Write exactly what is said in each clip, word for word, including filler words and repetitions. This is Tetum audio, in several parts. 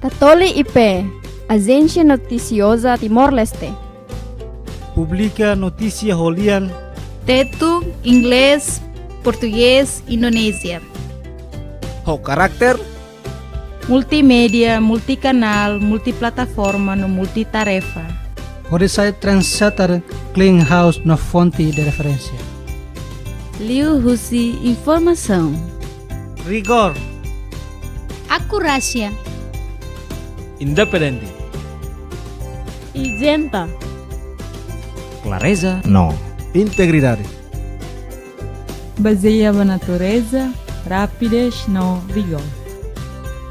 Tatoli I P, Ajénsia Notisioza Timor-Leste. Publika notísia ho lian Tetun, Inglés, Portugés, Indonézia. Ho karakter multimédia, multikanál, multiplataforma no multitarefa. Hodi sai trendsetter, clean house no fonte de referénsia. Liuhusi informasaun. Rigór. Akurásia. Independente. Izenta. Klareza no integridade. Bazeia ba natureza, rapidez no vigór.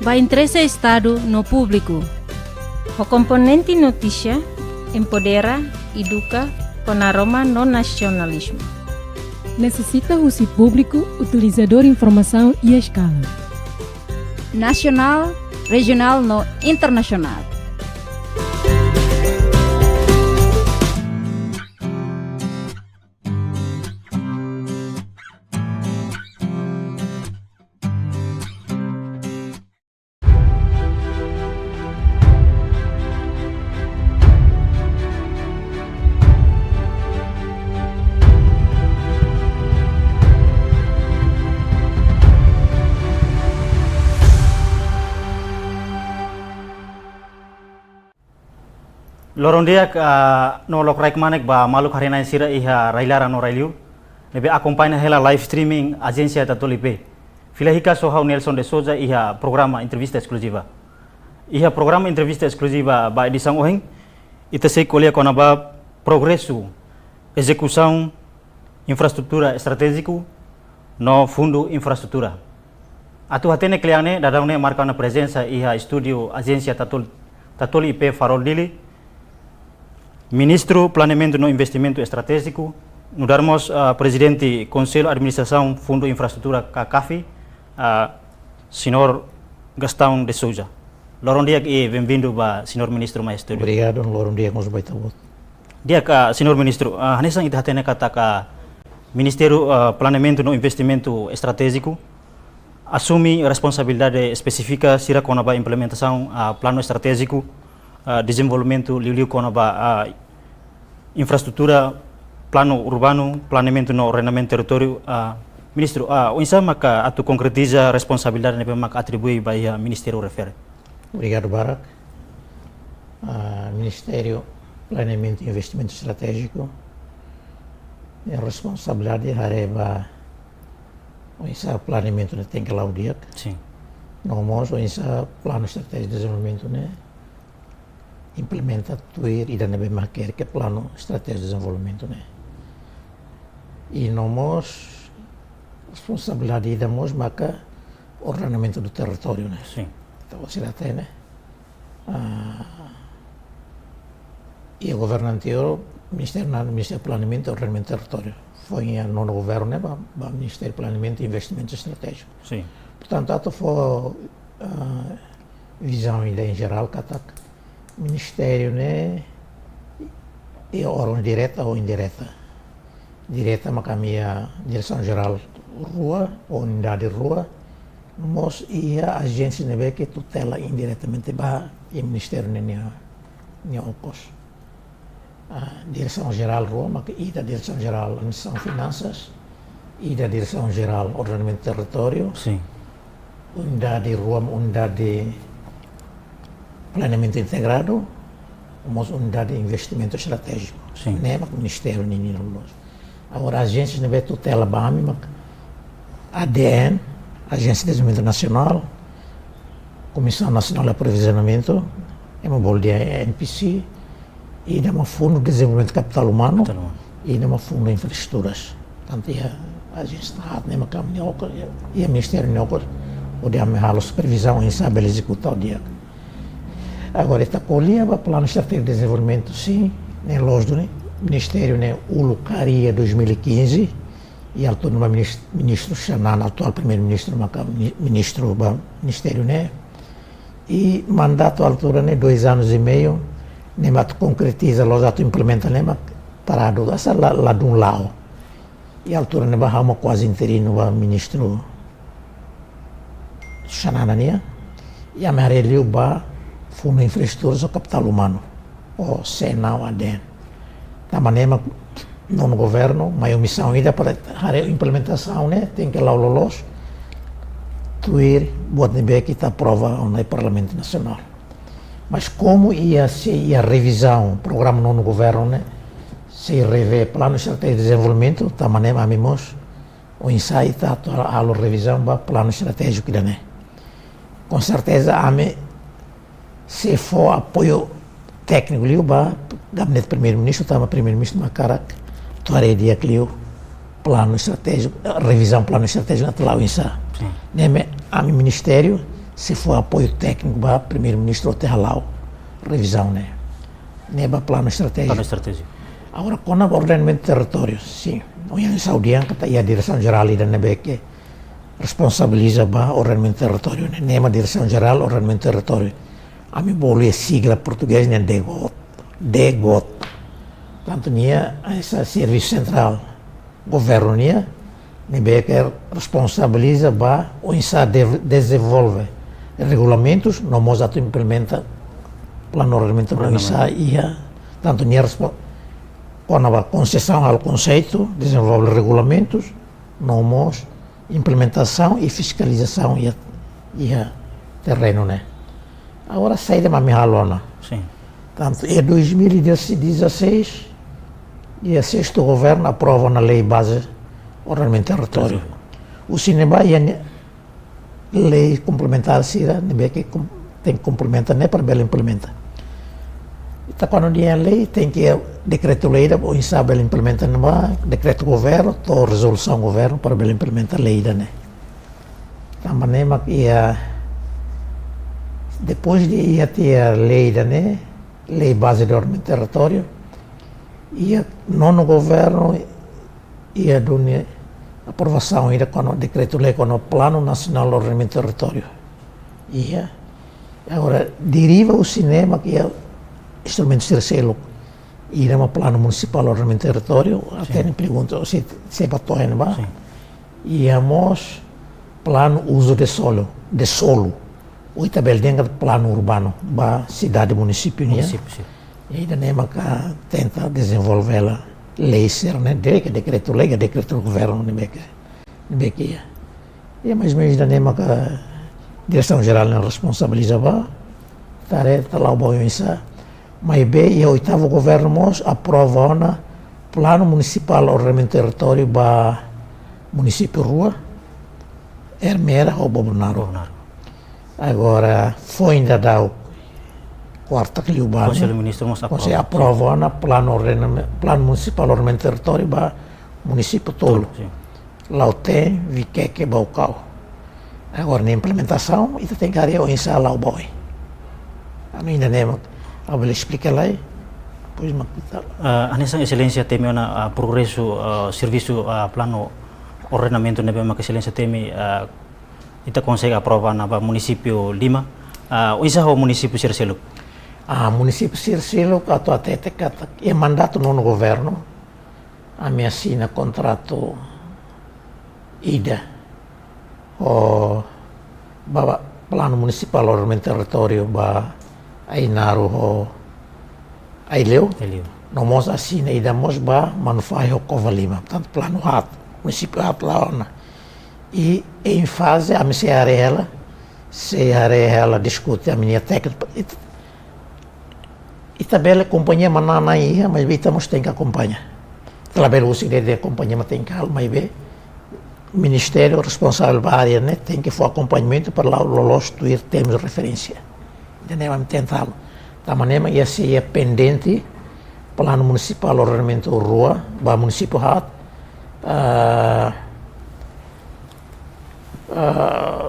Ba interese Estadu no públiku. Ho komponente notísia, empodera, eduka, ho naroma no nasionalizmu. Nesesita husi públiku utilizadór informasaun iha eskala nasionál, rejionál no internasionál. Loron di'ak, ah, no lokraik kmanek ba maluk haree-na'in sira iha rai-laran no rai-liur ne'ebé akompaña hela live streaming Ajénsia Tatoli I P. Fila hikas ho ha'u Nelson de Souza iha programa entrevista eskluziva. Iha programa entrevista eskluziva ba edisaun ohin, ita sei ko'alia kona-ba progresu ezekusaun infraestrutura estratéjiku no fundu infraestrutura. Atu hatene kle'an ne'e, daudaun ne'e marka ona prezensa iha estúdiu Ajénsia Tatol-, Tatoli I P Farol Dili, Ministru Planeamentu no Investimentu Estratéjiku, nu'udar mós, ah, Prezidente Konsellu Administrasaun Fundu Infraestrutura ka CAFI, ah, Señór Gastão de Souza. Loron di'ak i benvindu ba Señór Ministru mai estúdiu. Obrigadu, loron di'ak mós ba ita-boot. Di'ak, ah, Señór Ministru, ah, hanesan ita hatene katak Ministériu, ah, Planeamentu no Investimentu Estratéjiku asume responsabilidade espesífika sira kona-ba implementasaun, ah, planu estratéjiku, ah, dezenvolvimentu liuliu kona-ba, ah, infraestrutura, planu urbanu, planeamentu no ordenamentu territóriu, ah, Ministru, ah, oinsá maka atu konkretiza responsabilidade ne'ebé maka atribui ba iha ministériu refere? Obrigadu barak. Ah, Ministériu Planeamentu i Investimentu Estratéjiku, nia responsabilidade haree ba oinsá planeamentu ne'e tenke la'o di'ak. Sin. No mós oinsá planu estratéjiku dezenvolvimentu ne'e implementa tuir ida ne'ebé mak hakerek iha planu estratéjiku dezenvolvimentu ne'e. I no mós responsabilidade ida mós maka ordenamentu do territóriu ne'e. Sin. Entaun, sira hatene, ah, iha governu anteriór, ministériu ne'e, Ministériu Planeamentu, Ordenamentu Territóriu. Foin iha nono governu ne'e ba, ba Ministériu Planeamentu i Investimentu Estratéjiku. Sin. Portantu, atu fó, ah, vizaun ida en jerál katak ministériu ne'e iha órgaun direta ou indireta. Direta maka ami iha Diresaun Jerál rua, ou unidade rua, mós iha ajénsia ne'ebé ke tutela indiretamente ba iha ministériu ne'e nia, nia okos. Ah, Diresaun Jerál rua, maka ida Diresaun Jerál Administrasaun Finansas, ida Diresaun Jerál Ordenamentu Territóriu, sin, unidade rua, unidade planeamentu integradu, mós unidade de investimentu estratéjiku. Sin. Ne'e mak ministériu ninian loloos. Agora, ajénsia ne'ebé tutela ba ami mak A D N, Ajénsia de Dezenvolvimentu Nasionál, Komisaun Nasionál de Aprovizionamentu, ema bolu dehan N P C, ida mak Fundu Dezenvolvimentu Kapitál Umanu, Kapitál Umanu. Ida mak Fundu Infraestruturas. Tantu iha ajénsia haat ne'e mak ami-nia okos, iha, iha ministériu nia okos, hodi ami halo supervizaun oinsá bele ezekuta di'ak. Agora, ita ko'alia ba planu estratéjiku de dezenvolvimentu, sin, ne'e loos duni, ministériu ne'e uluk harii dois mil e quinze, iha altura ba minis-, ministru Xanana, atuál primeiru-ministru, maka mini-, ministru ba ministériu ne'e. I mandatu altura ne'e dois anos e meio, ne'e mak atu konkretiza, loos atu implementa ne'e mak paradu, hanesan la, ladún la'o. Iha altura ne'ebá ha'u mak kuaze interinu ba ministru Xanana nian. I ami haree liu ba Fundu Infraestruturas ho Kapitál Umanu, ou C N A ou A D N. Tanba ne'e mak nonu governu, mai ho misaun ida para haree implementasaun ne'e, tenke la'o loloos, tuir buat ne'ebé ke ita aprova ona iha Parlamentu Nasionál. Mas komu iha, sei iha revizaun programa nonu governu ne'e, sei revee planu estratéjiku de dezenvolvimentu, tanba ne'e ami mós, oinsá ita atu halo revizaun ba planu estratéjiku ida-ne'e. Com certeza, ami sei fó apoiu tékniku liu ba Gabinete Primeiru-Ministru, tanba Primeiru-Ministru mak hakarak atu haree di'ak liu planu estratéjiku, eh, revizaun planu estratéjiku atu la'o oinsá. Sin. Ne'e mak ami ministériu sei fó apoiu tékniku ba Primeiru-Ministru atu hala'o revizaun ne'e. Ne'e ba planu estratéjiku. Planu estratéjiku. Agora, kona-ba ordenamentu territóriu, sin. Ohin ha'u dehan katak iha diresaun jerál ida ne'ebé ke responsabiliza ba ordenamentu territóriu ne'e, ne'e mak Diresaun Jerál Ordenamentu Territóriu. Ami bolu iha sigla portugés ne'e DGOT. DGOT. Tantu nia hanesan servisu sentrál governu nian, ne'ebé ke responsabiliza ba oinsá de-, dezenvolve regulamentus, no mós atu implementa planu ordenamentu. Ordenamentu. Oinsá iha, tantu nia respo-, kona-ba konsesaun halo konseitu, dezenvolve regulamentus, no mós implementasaun i fiskalizasaun iha, iha terrenu ne'e. Agora, saida mak ami halo ona? Sin. Tantu iha dois mil e dezasseis, iha sestu governu aprova ona lei baze ordenamentu territóriu. Territóriu. Husi ne'ebá iha ne'e lei komplementár sira ne'ebé ke kom-, tenke komplementa ne'e para bele implementa. Ita kuandu dehan lei, tenke iha dekretu-lei ida oinsá bele implementa ne'ebá, dekretu governu, to'o rezolusaun governu para bele implementa lei ida-ne'e. Tanba ne'e mak iha, depois de iha tiha lei ida-ne'e, lei baze de ordenamentu territóriu, iha nonu governu iha duni aprovasaun ida kona-ba dekretu-lei kona-ba Planu Nasionál Ordenamentu Territóriu. Iha. Agora, deriva husi ne'e mak iha instrumentu sira seluk. Ida mak Planu Munisipál Ordenamentu Territóriu, até, sin, ne'e pergunta se, se ba to'o iha ne'ebá. Sin. Iha mós planu uzu de solo, de solo. Ou ita bele dehan katak planu urbanu, ba sidade, munisípiu nian. Munisípiu, sin. I ida-ne'e maka tenta dezenvolve hela lei sira-ne'e, de-, ke dekretu-lei, ke dekretu governu ne'ebé ke, ne'ebé ke iha. I mais ou menus ida-ne'e maka Diresaun Jerál ne'e responsabiliza ba, ita haree, ita la'o ba oinsá. Maibé iha oitavu governu mós aprova ona Planu Munisipál Ordenamentu Territóriu ba munisípiu rua, Ermera ho Bobonaro. Bobonaro. Agora, foin daudaun kuarta ke liubá ne'e, Konsellu Ministru mós aprova. Konsellu aprova ona planu ordename-, Planu Munisipál Ordenamentu Territóriu ba munisípiu tolu. Tolu, sin. Lautém, Viqueque, Baucau. Agora, nia implementasaun, ita tenke haree oinsá la'o ba oin. Ami ida-ne'e mak, ha'u bele esplika lai, depois mak ita. Ah, hanesan Exelénsia temi ona, ah, progresu, ah, servisu, ah, planu ordenamentu ne'ebé mak Exelénsia temi, ah, ita konsege aprova ona ba munisípiu lima, ah, oinsá ho munisípiu sira seluk? Ah, munisípiu sira seluk atu hatete katak iha mandatu nonu governu, ami asina kontratu ida ho ba, ba Planu Munisipál Ordenamentu Territóriu ba Ainaro ho Aileu. Aileu. No mós asina ida mós ba Manufahi ho Covalima. Portantu, planu haat, munisípiu haat la'o ona. I em faze, ami sei haree hela, sei haree hela, diskute, ami-nia tékniku, it-, Ita bele kompañia manán-na'in iha, maibé ita mós tenke akompaña. Ita labele husik de'it dehan kompañia mak tenke halo, maibé ministériu responsavel ba área ne'e tenke fó akompañamentu para la'o loloos tuir termus referénsia. Ida-ne'e ami tenta halo. Tanba ne'e mak iha, sei iha pendente planu munisipál ordenamentu rua ba munisípiu haat, ah, ah,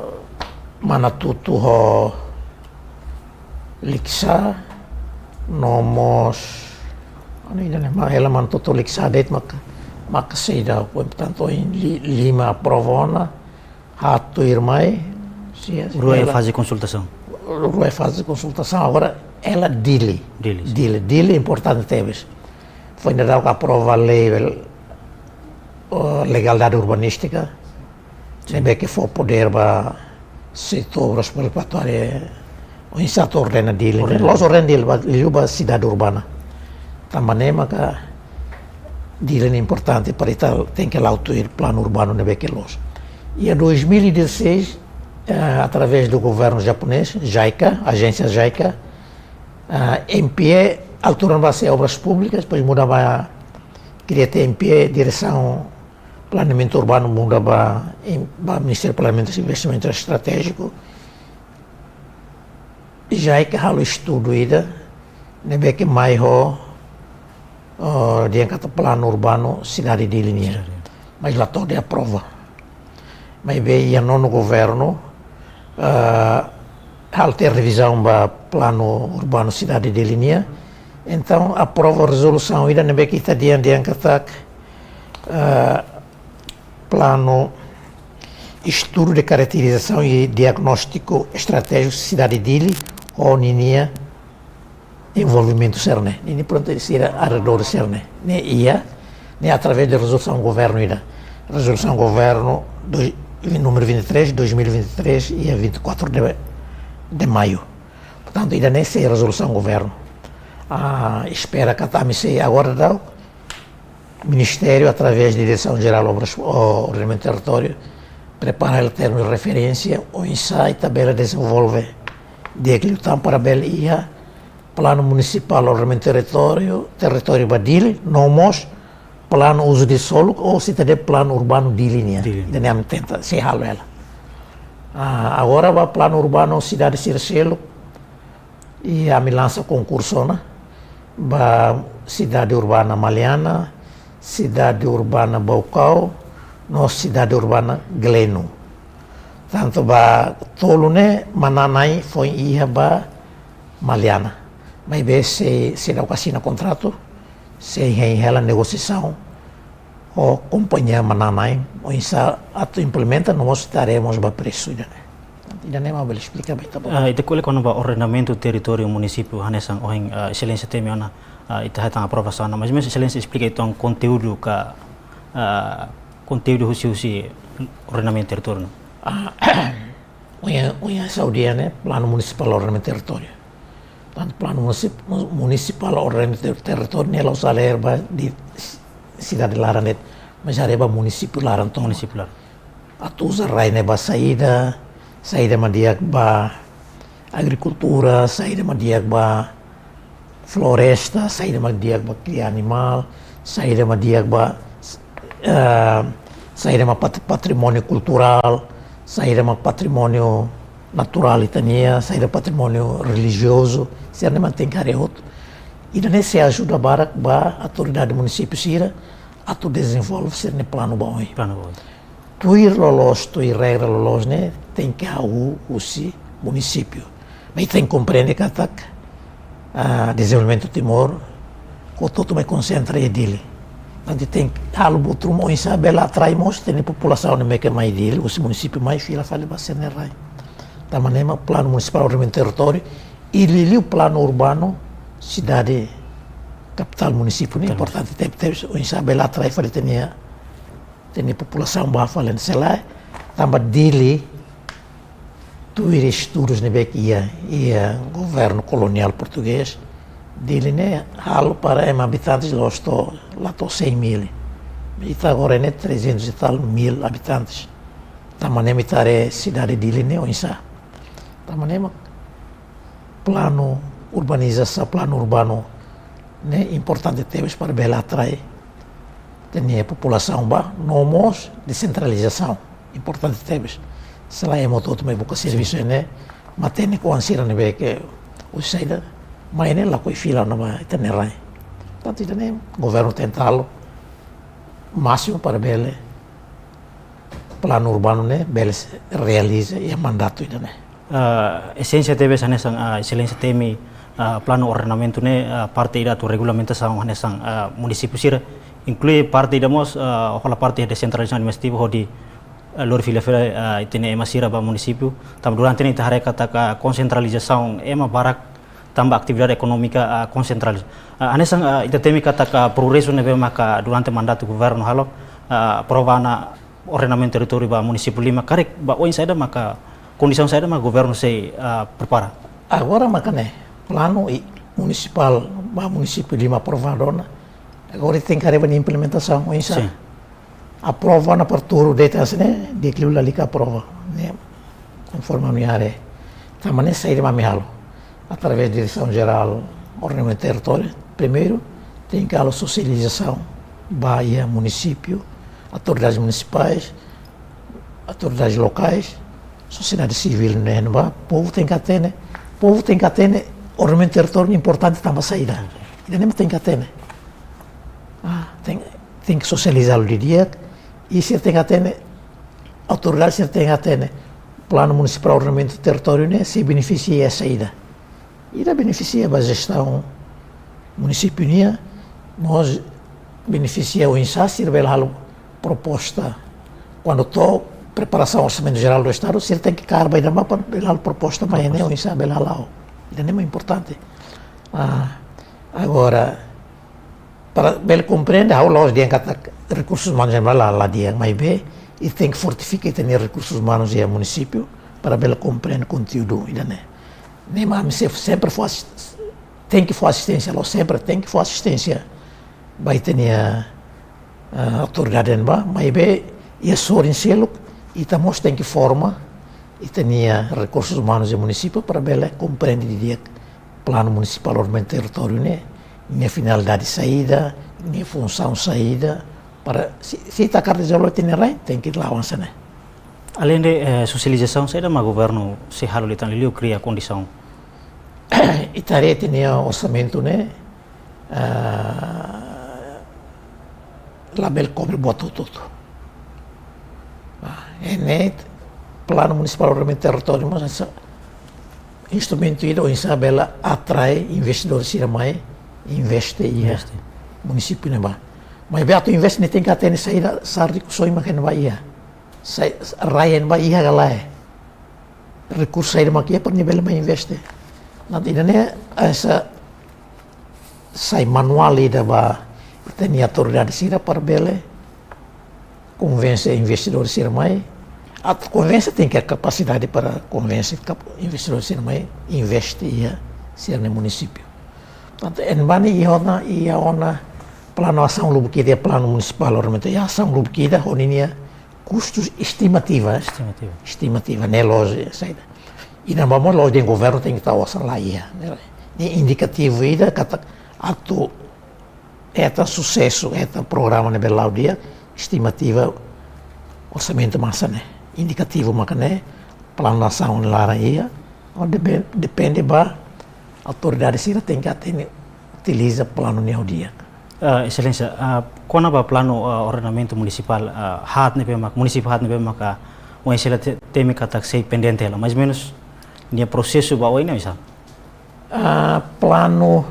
Manatutu ho Likisá, no mós, anu, ida-ne'e mak hela Manatutu, Likisá de'it mak, mak sei dau, portantu, ohin li-, lima aprova ona, haat tuirmai, sei, Rua iha hela faze konsultasaun. Rua iha faze konsultasaun, agora hela Dili. Dili, sin. Dili, Dili importante tebes. Foin daudauk aprova lei, eh, legalidade urbanístika, sin, ne'ebé ke fó podér ba setór obras preparatórias, oinsá atu ordena Dili. Ordena. La'ós ordena Dili, ba, liuliu ba sidade urbana. Tanba ne'e maka Dili ne'e importante para ita tenke la'o tuir planu urbanu ne'ebé ke loos. Iha dois mil e dezasseis, eh, através do governo japonês, JICA, agência JICA, ah, M P E, altura ne'ebá sei Obras Públicas, depois muda ba, kria tiha M P E, Diresaun Planeamentu Urbanu, muda ba, em, ba Ministériu Planeamentu i Investimentu Estratéjiku. JICA halo estudu ida ne'ebé ke mai ho, oh, dehan katak planu urbanu sidade Dili nian. Sidade. Mas la to'o de'it aprova. Maibé iha nonu governu, eh, halo tiha revizaun ba planu urbanu sidade Dili nian. Entaun aprova rezolusaun ida ne'ebé ke ita dehan, dehan katak, eh, planu estudu de karakterizasaun i diagnóstiku estratéjiku sidade Dili ho ninia envolvimentu sira-ne'e. Ninia, portantu, sira arredór sira-ne'e. Ne'e iha, ne'e através de rezolusaun governu ida. Rezolusaun governu dois, número vinte e três, dois mil e vinte e três, iha vinte e quatro de, de maio. Portantu, ida-ne'e sei rezolusaun governu. Ah, espera katak ami sei agora daudauk, Ministériu, através de Diresaun Jerál Obras, o Ordenamentu Territóriu, prepara hela termu de referénsia, oinsá ita bele dezenvolve di'ak liután para bele iha planu munisipál ordenamentu territóriu, territóriu ba Dili, no mós planu uzu de solo, ou se ita dehan planu urbanu Dili nian. Dili. Ida-ne'e ami tenta sei halo hela. Ah, agora ba planu urbanu sidade sira seluk, i ami lansa konkursu ona ba sidade urbana Maliana, sidade urbana Baucau, no sidade urbana Gleno. Tantu ba tolu ne'e manán-na'in foin iha ba Maliana. Maibé sei, seidauk asina kontratu, sei hein hela negosiasaun ho kompañia manán-na'in, oinsá atu implementa, no mós haree mós ba presu ida-ne'e. Ida-ne'e mak bele esplika ba ita-boot. Ah, ita ko'alia kona-ba ordenamentu territóriu munisípiu hanesan ohin, ah, Exelénsia temi ona, ah, ita hetan aprovasaun, mas mesmu Exelénsia esplika uitoan konteúdu ka, ah, konteúdu husi, husi ordenamentu territóriu ne'e. Ah, ohin, ohin ha'u dehan ne'e, planu munisipál ordenamentu territóriu. Tantu planu munisip-, mu-, munisipál ordenamentu ter-, territóriu ne'e la'ós haree ba sidade laran de'it, mas haree ba munisípiu laran tomak. Munisípiu laran. Atu uza rai ne'e ba saida, saida mak di'ak ba agrikultura, saida mak di'ak ba floresta, saida mak di'ak ba kria animál, saida mak di'ak ba, eh, saida mak pat-, patrimóniu kulturál, saida mak patrimóniu naturál ita-nia, saida patrimóniu relijiozu, sira-ne'e mak tenke haree hotu. Ida-ne'e sei ajuda barak ba autoridade munisípiu sira atu dezenvolve sira-nia planu ba oin. Planu ba oin. Tuir loloos, tuir regra loloos ne'e tenke hahú husi munisípiu. Mas ita tenke komprende katak, ah, dezenvolvimentu Timor hotu-hotu mai konsentra iha Dili. Tantu tenke halo buat ruma oinsá bele atrai mós ita-nia populasaun ne'ebé ke mai Dili, husi munisípiu mai fila fali ba sira-nia rai. Tanba ne'e mak planu munisipál ordenamentu territóriu, i liuliu planu urbanu sidade kapitál munisípiu ne'e importante tebetebes, oinsá bele atrai fali ita-nia, ita-nia populasaun ba fali ne'e, selae tanba Dili, tuir estudus ne'ebé ke iha, iha governu koloniál portugés, Dili ne'e halo para ema abitantes la'ós to'o, la to'o cem mil. Ita agora ne'e trezentos e tal mil habitantes. Tanba ne'e mak ita haree sidade Dili ne'e oinsá. Tanba ne'e mak planu Urbanizasaun, planu urbanu ne'e importante tebes para bele atrai ita-nia populasaun ba, no mós desentralizasaun importante tebes. Se lae ema hotu-hotu mai buka servisu ne'e, matenek-oan sira ne'ebé ke oinsá ida mai ne'e lakohi fila ona ba ita-nia rai. Portantu ida-ne'e governu tenta halo másimu para bele planu urbanu ne'e bele realiza iha mandatu ida-ne'e. Ah, esensia tebes hanesan, ah, Exelénsia temi, ah, planu ordenamentu ne'e, ah, parte ida atu regulamentasaun hanesan, ah, munisípiu sira, inklui parte ida mós, ah, hola parte desentralizasaun administrativa hodi, ah, lori fila-fila, ah, ita-nia ema sira ba munisípiu. Tanba durante ne'e ita haree katak konsentralizasaun ema barak tanba atividade ekonómika, ah, konsentraliza. Ah, hanesan, ah, ita temi katak progresu ne'ebé maka durante mandatu governu halo, ah, aprova ona ordenamentu territóriu ba munisípiu lima, karik ba oin saida maka kondisaun saida maka governu sei, ah, prepara. Agora maka ne'e, planu i munisipál ba munisípiu lima aprovadu ona. Agora tenke haree ba implementasaun oinsá. Sin. Aprova ona para tuur de'it hanesan ne'e, di'ak liu lalika aprova. Ne'e, konforme ami haree. Tanba ne'e saida mak ami halo. Através Diresaun Jerál Ordenamentu Territóriu, primeiru, tenke halo sosializasaun ba iha munisípiu, autoridades munisipais, autoridades lokais, sosiedade sivíl ne'e ba, povu tenke hatene, povu tenke hatene, ordenamentu territóriu importante tanba saida. Ida-ne'e mak tenke hatene. Ah, ten, tenke sosializa halo didi'ak, i sira tenke hatene, autoridade sira tenke hatene, planu munisipál ordenamentu territóriu ne'e sei benefisia saida. Ida benefisia ba jestaun munisípiu nian, mós benefisia oinsá sira bele halo proposta. Kuandu to'o preparasaun Orsamentu Jerál do Estadu, sira tenke kaer ba ida-ne'ebá para bele halo proposta mai ne'e oinsá bele hala'o. Ida-ne'e mak importante. Ah, agora, para bele komprende, ha'u la'ós dehan katak rekursus umanus ne'e la, la di'ak, maibé ita tenke fortifika ita-nia rekursus umanus iha munisípiu para bele komprende konteúdu ida-ne'e. Ne'e mak ami se-, sempre fó asis-, tenke fó asisténsia, la'ós sempre, tenke fó asisténsia ba ita-nia, ah, autoridade ne'ebá, maibé iha sorin seluk, ita mós tenke forma ita-nia rekursus umanus iha munisípiu para bele komprende didi'ak planu munisipál ordenamentu territóriu ne'e, nia finalidade saida, nia funsaun saida, para se, se ita hakarak dezenvolve ita-nia rai, tenke la'o hanesan ne'e. Além de, eh, sosializasaun, saida mak governu sei halo liután liuliu kria kondisaun? Ita haree ita-nia orsamentu ne'e, ah, labele kobre buat hotu-hotu. Ah, ne'e planu munisipál ordenamentu territóriu mós hanesan instrumentu ida oinsá bele atrai investidór sira mai investe iha Investe. munisípiu ne'ebá. Maibé atu investe ne'e tenke hatene saida, sá rikusoin mak iha ne'ebá iha. Sá, rai iha ne'ebá iha ka lae. Rekursu saida mak iha para nia bele mai investe. Nah, ida-ne'e hanesan sai manuál ida ba ita-nia autoridade sira para bele konvense investidór sira mai. Atu konvense tenke kapasidade para konvense kap-, investidór sira mai investe iha sira-nia munisípiu. Portantu, ne'ebá ne'e iha ona, iha ona planu asaun lubuk ida, planu munisipál ordenamentu, iha asaun lubuk ida, ho ninia kustu estimativa. Estimativa. Estimativa, ne'e la'ós saida. Iha ne'ebá mós la'ós dehan governu tenke tau osan, la iha. Ne'e indikativu ida katak atu hetan susesu, hetan programa ne'ebé la'o di'ak, estimativa orsamentu mak hanesan ne'e. Indikativu maka ne'e, planu asaun laran iha, o depe-, depende ba autoridade sira tenke hatene utiliza planu ne'e ho di'ak. Ah, Exelénsia, ah, kona-ba planu, ah, ordenamentu munisipál, ah, haat ne'ebé mak, munisípiu haat ne'ebé maka, ah, Exelénsia te-, temi katak sei pendente hela, mais ou menus, nia prosesu ba oin ne'e oinsá? Ah, planu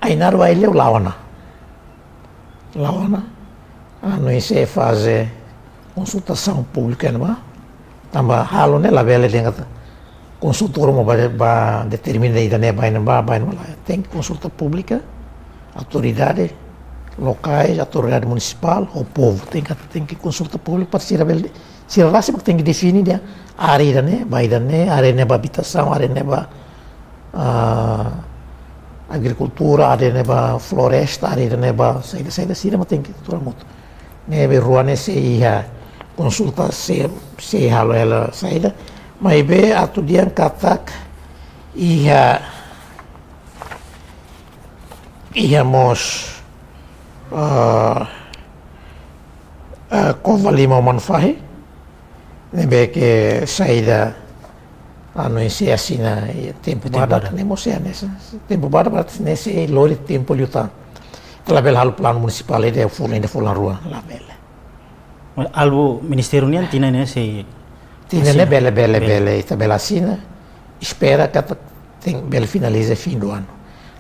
Ainaro Aileu la'o ona. La'o ona. Ah, no isi faze konsultasaun públika ne'ebá. Tanba halo ne'e labele dehan katak konsulta ruma ba, ba determina ida-ne'e ba ne'ebá, ba ne'ebá, lae. Tenke konsulta públika, autoridade lokais, autoridade munisipál, ho povu. Tenke, tenke konsulta públika para sira bele, sira rasik mak tenke define dehan área ida-ne'e ba ida-ne'e, área ne'e ba abitasaun, área ne'e ba, ah, agrikultura, área ne'e ba floresta, área ne'e ba saida, saida, sira mak tenke tuur hamutuk. Ne'ebé rua ne'e sei iha konsulta, sei, sei halo hela saida. Maibé atu dehan katak Iha, iha mós, ah, ah, Covalima Manufahi, ne'ebé ke saida anu ese asina iha tempu badak, tempu badak ne'e mós iha ne'e, tempu badak, badak ne'e sei lori tempu liután. Labele halo planu munisipál ida fulan, ida fulan rua, labele. Alvu ministériu nian tinan ne'e sei, tinan ne'e sei bele, bele, bele, bele, ita bele asina, espera katak tenke bele finaliza fim do ano.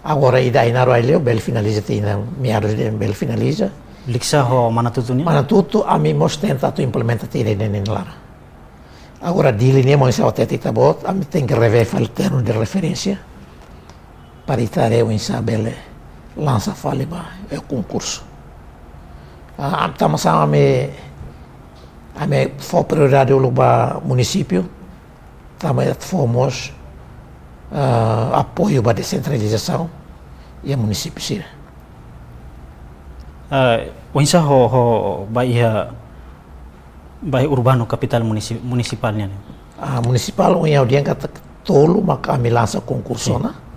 Agora ida Ainaro Aileu bele finaliza tinan, meados de bele finaliza. Liuhusi ho Manatutu nian? Manatutu, ami mós tenta atu implementa tinan ne'e nia laran. Agora Dili nian mós oinsá hatete ita-boot, ami tenke revee fali termu de referénsia para ita haree oinsá bele lansa fali ba, eh, konkursu. Ah, tanba sá ami, ami fó prioridade uluk ba munisípiu, tanba ita fó mós, ah, apoiu ba desentralizasaun iha munisípiu sira. Ah, oinsá ho, ho ba iha, ba iha Urbanu Kapitál Munisi-, Munisipál nian? Ah, munisipál ohin ha'u dehan katak tolu maka ami lansa konkursu ona.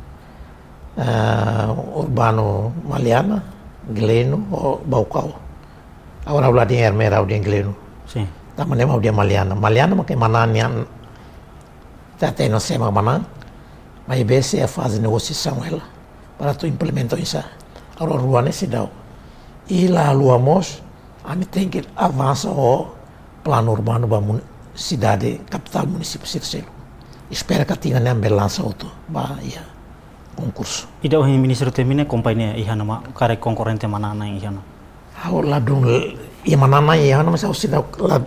Ah, Urbanu Maliana, Gleno, ho Baucau. Agora ha'u la dehan Ermera, ha'u dehan Gleno. Sin. Tanba ne'e mak ha'u dehan Maliana. Maliana maka manán nian, ita hatene sé mak manán. Maibé sei iha faze negosiasaun hela para atu implementa oinsá. Agora rua ne'e seidauk. I la haluha mós, ami tenke avansa ho planu urbanu ba mun-, sidade kapitál munisípiu sira seluk. Espera katak tinan ne'e ami bele lansa hotu ba iha konkursu. Ida ohin ministru termina kompañia iha ona mak, karik konkorrente manán iha ona? Ha'u ladún iha manán iha ona, mas ha'u seidauk la,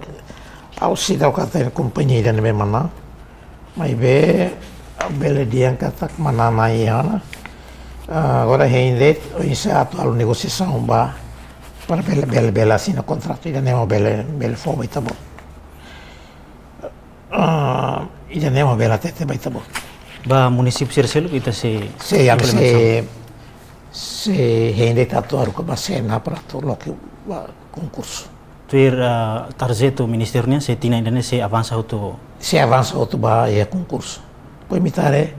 ha'u seidauk hatene kompañia ida ne'ebé manán. Maibé ha'u bele dehan katak manán iha ona. Ah, agora hein de'it oinsá atu halo negosiasaun ba para bele, bele, bele asina kontratu ida ne'e mak bele, bele fó ba ita-boot. Ah, ida ne'e mak bele hatete ba ita-boot. Ba munisípiu sira seluk ita sei, sei, ami implementasaun, sei, sei hein de'it atu haruka ba CNA para atu loke ba konkursu. Tuir, ah, tarjetu ministériu nian sei tinan ida-ne'e sei avansa hotu. Sei avansa hotu ba iha konkursu. Depois ita haree,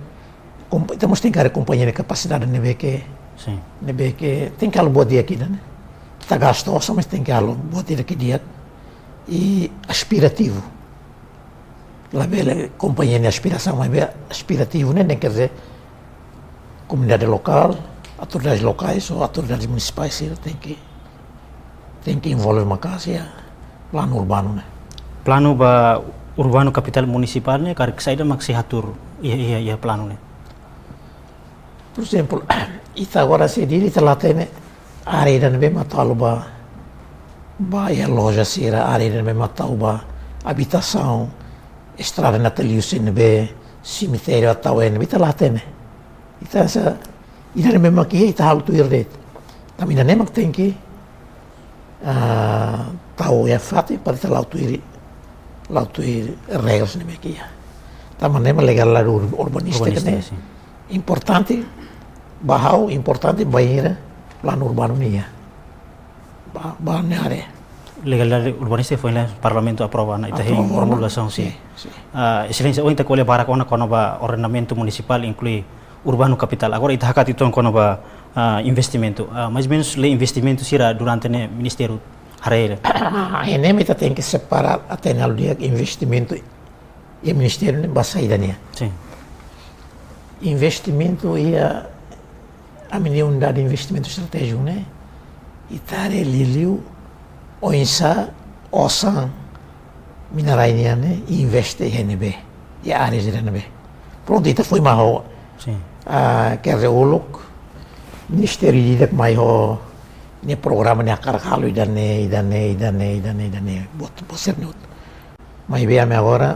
kompa-, ita mós tenke haree kompañia nia kapasidade ne'ebé ke, sin, ne'ebé ke tenke halo buat di'ak ida ne'e. Ita gasta osan, mas tenke halo buat ida ke di'ak i aspirativu. Labele kompañia nia aspirasaun, maibé aspirativu ne'e, ne'e quer dizer komunidade lokál, autoridades lokais ou autoridades munisipais sira tenke, tenke envolve maka'as iha planu urbanu ne'e. Planu ba Urbanu Kapitál Munisipál ne'e karik saida mak sei hatuur iha, iha, iha planu ne'e? Por ezemplu, ita agora sei Dili ita la hatene área ida ne'ebé mak atu halo ba, ba iha loja sira, área ida ne'ebé mak atu halo ba abitasaun, estrada ne'e atu liu iha ne'ebé, semitériu atu iha ne'ebé, ita la hatene. Ita sá, ida ne'ebé mak iha ita halo tuir de'it. Tanba ida ne'e mak tenke, ah, tau iha fatin para ita la'o tuir, la'o tuir regras ne'ebé ke iha. Tanba ne'e mak legalidade ur-, urbanístika, urbanístika ne'e, sin, importante ba ha'u, importante bainhira planu urbanu nian. Ba, ba ne'e haree. Legalidade urbanístika foin la Parlamentu aprova ona, ita hein, aprova ona, promulgasaun, sin, sin, sin. Ah, Exelénsia, ohin ita ko'alia barak ona kona-ba ordenamentu munisipál, inklui Urbanu Kapitál. Agora ita hakat uitoan kona-ba, ah, investimentu. Ah, mais ou menus lei investimentu sira durante ne'e ministériu haree? Ah, ne'e mak ita tenke separa, hatene halo di'ak investimentu iha ministériu ne'e ba saida nian. Sin. Investimentu iha ami-nia Unidade de Investimentu Estratéjiku ne'e, ita haree liuliu oinsá osan mina-rai nian ne'e investe iha ne'ebé, iha área sira ne'ebé. Prontu, ita foin mai ho, sin, ah, quer dizer, uluk, ministériu ida-idak mai ho nia programa, nia hakarak halo ida-ne'e, ida-ne'e, ida-ne'e, ida-ne'e, ida-ne'e, buat, buat sira-ne'e hotu. Maibé ami agora,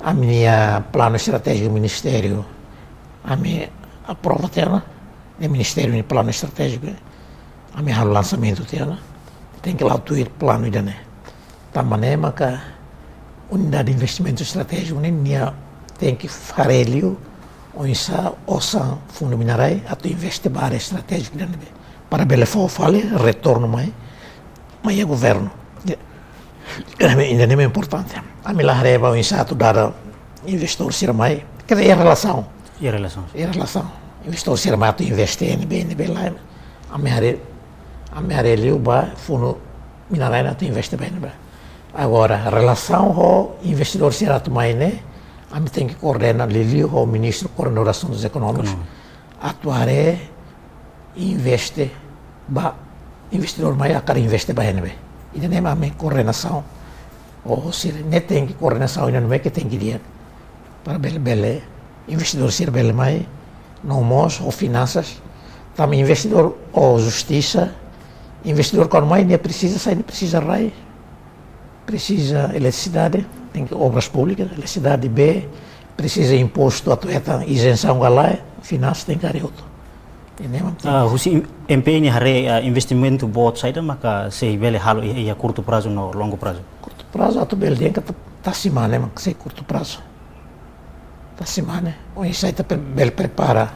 ami-nia planu estratéjiku ministériu, ami aprova tiha ona, ne'e ministériu nia planu estratéjiku, ami halo lansamentu tiha ona, tenke la'o tuir planu ida-ne'e. Tanba ne'e maka Unidade de Investimentu Estratéjiku ne'e nia tenke haree liu oinsá osan fundu mina-rai atu investe ba área estratéjiku ida ne'ebé, para bele fó fali retornu mai, mai iha governu. Ya. Ida-ne'e, ida-ne'e importante. Ami la haree ba oinsá atu dada investór sira mai, quer dizer, relasaun. Iha relasaun. Iha relasaun. Investidór sira mai atu investe iha ne'ebé, ne'ebé lae. Ami haree, ami haree liu ba fundu mina-rai ne'e atu investe ba iha ne'ebá. Agora, relasaun ho investidór sira atu mai ne'e, ami tenke koordena liuliu ho Ministru Koordenadór Asuntus Ekonómikus. Ekonomia. Atu haree investe ba, investidór mai hakarak investe ba iha ne'ebé. Ida-ne'e mak ami koordenasaun. Ho sira ne'e tenke koordenasaun ida-ne'e mak tenke di'ak. Para bele, bele, investidór sira bele mai, no mós ho finansas. Tanba investidór ho justisa, investidór kuandu mai, nia presiza saida, nia presiza rai, presiza eletrisidade, tenke obras públikas, eletrisidade bee, presiza impostu atu hetan izensaun ka lae, finansas tenke haree hotu. Ida-ne'e mak tenke. Ah, husi M P nia haree, ah, investimentu boot saida maka sei bele halo iha, iha kurtu prazu no longu prazu? Kurtu prazu atu bele dehan katak tasi mane mak sei kurtu prazu. Tasi mane, oinsá ita pre-, bele prepara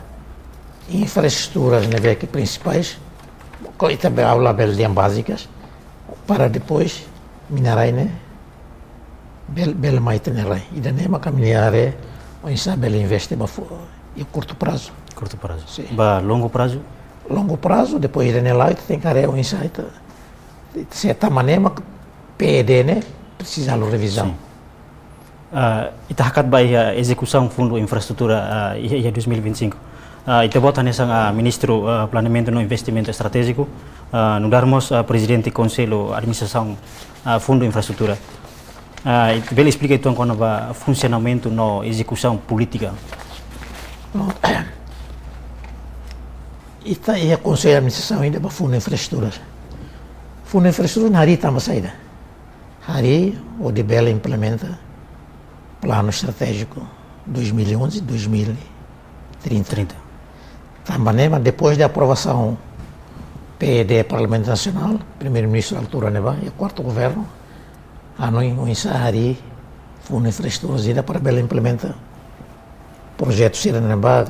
infraestruturas ne'ebé ke prinsipais, ho ita bele halo bele dehan bázikas, para depois mina-rai ne'e bele, bele mai ita-nia rai. Ida-ne'e mak ami haree oinsá bele investe ba fu-, iha kurtu prazu. Kurtu prazu. Sin. Ba longu prazu? Longu prazu, depois ida-ne'e la'o, ita tenke haree oinsá ita, ita sei tama ne'e mak P E D ne'e presiza halo revizaun. Sin. Ah, ita hakat ba iha ezekusaun fundu infraestrutura, ah, iha, iha dois mil e vinte e cinco. Ah, ita-boot hanesan, ah, Ministru, ah, Planeamentu no Investimentu Estratéjiku, ah, nu'udar mós, ah, Prezidente Konsellu Administrasaun, ah, Fundu Infraestrutura. Ah, ita bele esplika uitoan kona-ba funsionamentu no ezekusaun polítika? Prontu. Ita iha Konsellu Administrasaun ida ba Fundu Infraestruturas. Fundu Infraestruturas harii tanba saida? Harii hodi bele implementa Planu Estratéjiku dois mil e onze, dois mil e trinta. Trinta. Tanba ne'e mak depois de aprovasaun P E D Parlamentu Nasionál, Primeiru-Ministru altura ne'ebá, iha kuartu governu, hanoin oinsá harii Fundu Infraestruturas ida para bele implementa projetu sira ne'ebá,